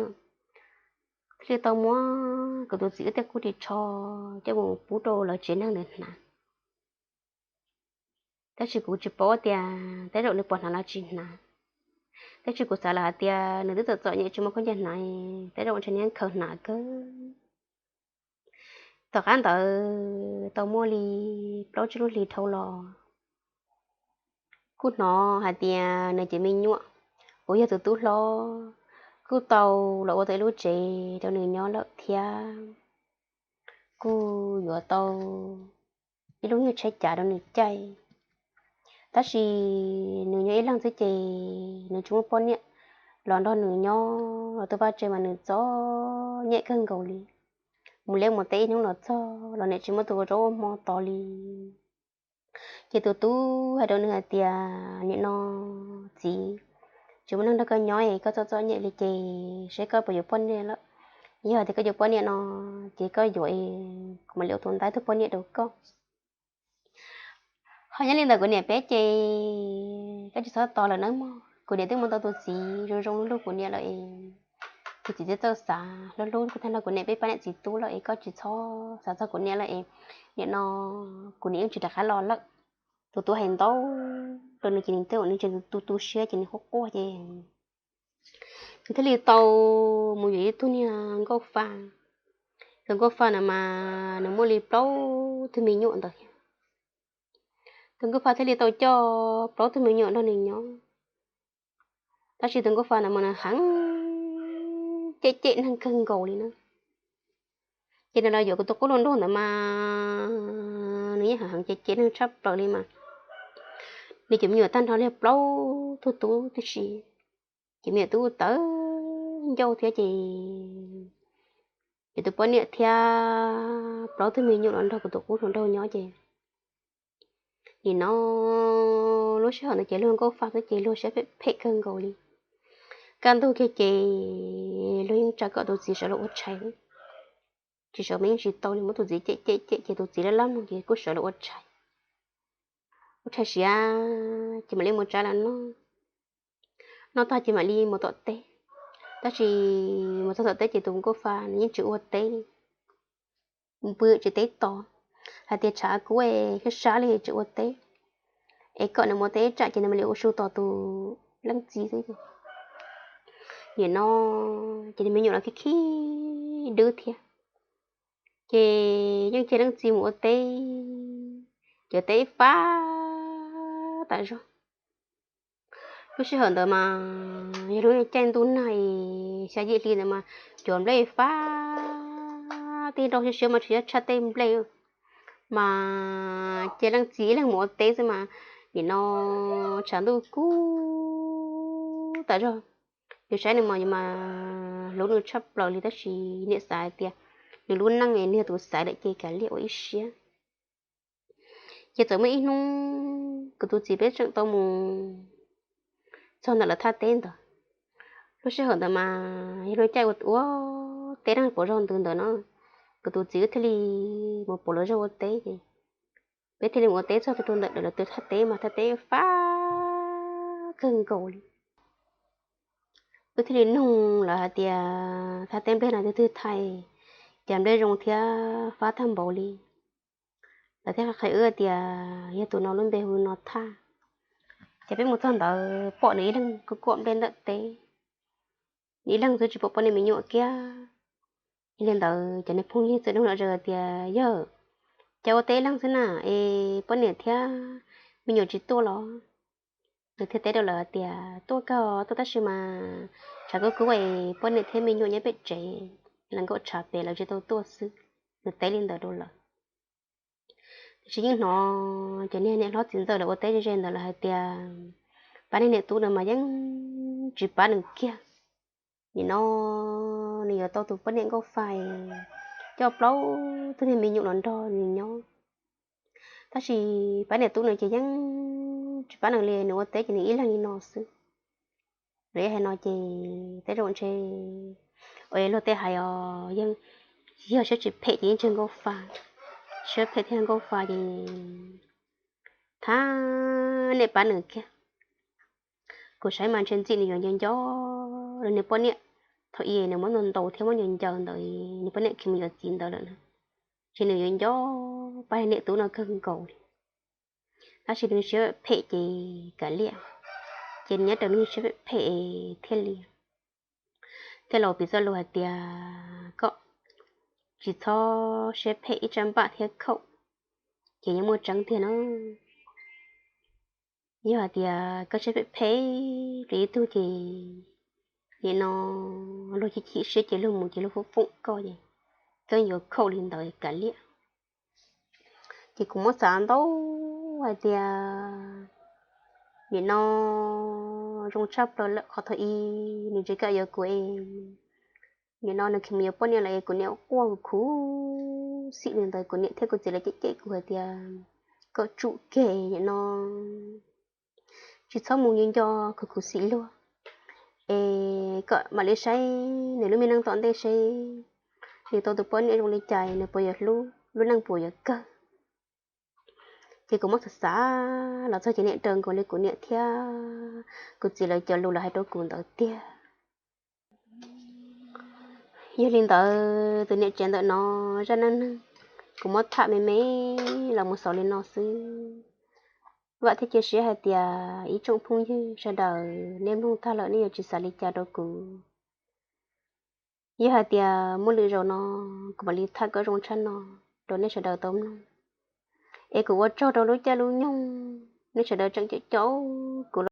thiaj li tau muab kuv tus txiv wb tej qub ris tsho coj mus pub rau lawv tsev neeg ntawd hnav. Tab sis kuv tsis paub tias tej zaum nws puas hnav los tsis hnav. Tab sis kuv xav lawm hais tias nws twb txom txom nyem tsis muaj khaub ncaws hnav, tej zaum ntshe nws yeej khaws hnav kawg. Tom qab ntawd tau muaj li plaub tsib lub hlis dhau los, kuj hnov hais tias nws cov me nyuam uas yog tus tub hlob kuj tau los ua tau ib lub tsev rau nws nyob lawm thiab, kuj yuav tau ib lub nyuag tsheb cav rau nws caij. Tab sis nws nyob ib leeg xwb ces nws tsis muaj poj niam los nrog nws nyob los twb vaj tse mas nws txom nyem kawg nkaus li. Mus liaj mus teb ib hnub los txog los niam tsis muaj tus ua zaub ua hmo tos li. Ces tus tub hais rau nws hais tias nim no txiv, tsis muaj neeg nrog koj nyob es koj txom txom nyem li ces seb koj puas yuav poj niam lawm. Yog hais tias koj yuav poj niam no ces koj yuav es kuv mam li ua tus ntaib tug poj niam rau koj. Ho nyob li ntawm kuv niam peb ces koj tsis txhob tos lawm nawb mog, kuv niam twb mus tau tus txiv zoo zoo hlub hlub kuv niam lawm es kuv txiv twb txawj xav hlub hlub kuv tag nrho kuv niam peb pab niam txiv tub lawm es koj tsis txhob xav txog kuv niam lawm es nim no kuv niam yeej tsis rov qab los lawm. Tus tub hais ntau rau nws ces nws twb nws tseem tu tu siab ces nws quaj quaj ces nws thiaj li tau mus yuav ib tug niag nkauj fa. Tus nkauj fa na mas nws muaj li plaub tug me nyuam ntawd. Tus nkauj fa thiaj li tau coj plaub tug me nyuam nrog nws nyob. Tab sis tus nkauj fa ntawd mas nws heev cem cem neeg kawg nkaus li na. Ces nws los yuav kuv tus qub hluas nraug ntawd mas nws yeej heev heev cem cem neeg tshaj plaws li mas. Nws cov me nyuam tag nrho li plaub tug tub tib si, ces me nyuam tub tawv ncauj thiab ces, ces tus poj niam thiab plaub tug me nyuam los nrog kuv tus qub hluas nraug nyob ces nim no lub sij hawm ntawd ces luag nkauj fa xwb ces luag siab phem phem kawg nkaus li. Kaj ntug kiag ces luag yeej tsa kom tus txiv sawv los ua tshais, tsis sawv mas yeej tsis tau li, muab tus txiv cem cem cem ces tus txiv laj laj mloog ces kuj sawv los ua tshais. Ua tshais siav ces mam li mus tsa los noj. Noj tag ces mam li mus tom teb. Tab sis mus txog tom teb ces tus nkauj fa nws yeej tsis ua teb, npws tsis teb tos, hais tias tshav kub sab sab li tsis ua teb, es kom nws mus teb tsam ces nws mam li ua su tos tus leej txiv xwb. Nim no ces nws me nyuam los khib khib dwb thiab, ces yeej cia leej txiv mus ua teb, ces teb fab tas zog. Lub sij hawm ntawd mas yog lub caij ntuj nag xya yim hli ntawd mas cov nplej fab tij nrau siab siab mas tsis yog tshaj tej nplej, mas cia leej txiv ib leeg mus ua teb xwb mas, nim no tshav ntuj kub tas zog. Yus saib nws mas yus mas hlub nws tshaj plaws li, tab sis niam xav hais tias nws lub neej nws yog tus xaiv lawm ces kav liam ua ib siab. Ces txawm muaj ib hnub kuv tus txiv peb tseem tau mus txog ntawm lawv thaj teb ntawd. Lub sij hawm ntawd mas yog lub caij ua teb neeg pom zog ntws ntawd no, kuv tus txiv wb thiaj li mus pom lawv zog ua teb ces peb thiaj li mus ua teb txog rau ntawm lawv tus thaj teb mas thaj teb fab kawg nkaus li. Wb thiaj li nug lawv hais tias thaj teb nplej no twg twg thaj, cas nplej zoo thiab fab tag npaum li. Lawv thiaj qhia wb tias yog tus no lub npe hu no thaj. Ces peb mus txog ntawd pom nws ib leeg kuj kuam nplej ntawm teb, nws ib leeg xwb tsis pom poj niam me nyuam kiag. Yog li ntawd cov niag phooj ywg txawm nug los tias, yawg, cas ua teb ib leeg xwb na es poj niam thiab me nyuam tsis tuaj los? Nws thiaj teb rau lawv tias tuaj kawg, tuaj tab sis mas tshav kub kub es poj niam thiab me nyuam nyob pem tsev, lawv nkaum tshav pem lawv tsis tau tuaj xwb. Nws teb li ntawd rau lawv. Tiam sis yeej hnov cov niag niam hlob txiv ntxawm lawv ua teb ze ze ntawd lawv hais tias pab niag niam tub no mas yeej tsis pab nws kiag. Nim no nws yuav tau tus poj niam nkauj fa coj plaub tug niag me nyuam los nrog nws nyob. Tab sis pab niam tub no ces yeej tsis pab nws li, nws ua teb ces nws ib leeg li no xwb. Lawv hais no ces tej zaum ntshe ua luag tej hais os, yeej yog siab tsis phem ces yeej tsis nkauj fa, siab phem thiaj nkauj fa ces thab niam pab nws kiag. Kuv saib mas ntshe ntxim nws yuav nco nco nws poj niam thaum ub nws muab ntaus ntaus thiab muab ncaws ncaws ntawd, nws poj niam khiav mus yuav txiv ntawd lawm na. Ces nws yuav nco pab niam tub no kawg nkaus li. Tab sis nws siab phem ces kav liam, ces nyob raws nws siab phem thiaj li, thiaj los piv txoj lus hais tias kom tsis txhob siab phem ib tsab npam thiab khaum, ces yeej muaj tseeb tiag no. Yog hais tias koj siab phem phem rau ib tug ces nim no luag chim chim siab ces luag mus ces luag foom foom koj ces koj yuav khaum li ntawd kav liam. Ces kuv muab xav ntau hais tias nim no zoo tshaj plaws lawm qhov thaum ub nws tsis kam yuav kuv es nim no nws khiav mus yuav poj niam lawm es kuv niam quaj khuv xim li ntawd, kuv niam thiab kuv txiv lawv cem cem kuv hais tias kom tsum kiag nim no tsis txhob mus nco nco khuv khuv xim luag es kom mam li saib nws lub me neej tom ntej seb nws tau tus poj niam zoo li cas nws puas yuav hlub, lub neej puas yuav kawg. Ces kuv muab xav xav los txog ces niam raws nkaus li kuv niam thiab kuv txiv lawv cov lus lawv hais rau kuv ntawd tiag. Yog li ntawd tus niam tsev ntawm no zaj neej neeg kuv muab tham me me los mus xaus li no xwb. Vam thiab cia siab hais tias ib tsoom phooj ywg sawv daws nej mloog tag lawm nej yuav tsis xav li cas rau kuv. Yog hais tias muaj lwm zaus no kuv mam li tham kom zoo tshaj no rau nej sawv daws tau mloog. Es kuv ua tsaug rau lub caij lub nyoog nej sawv daws tseem caum caum kuv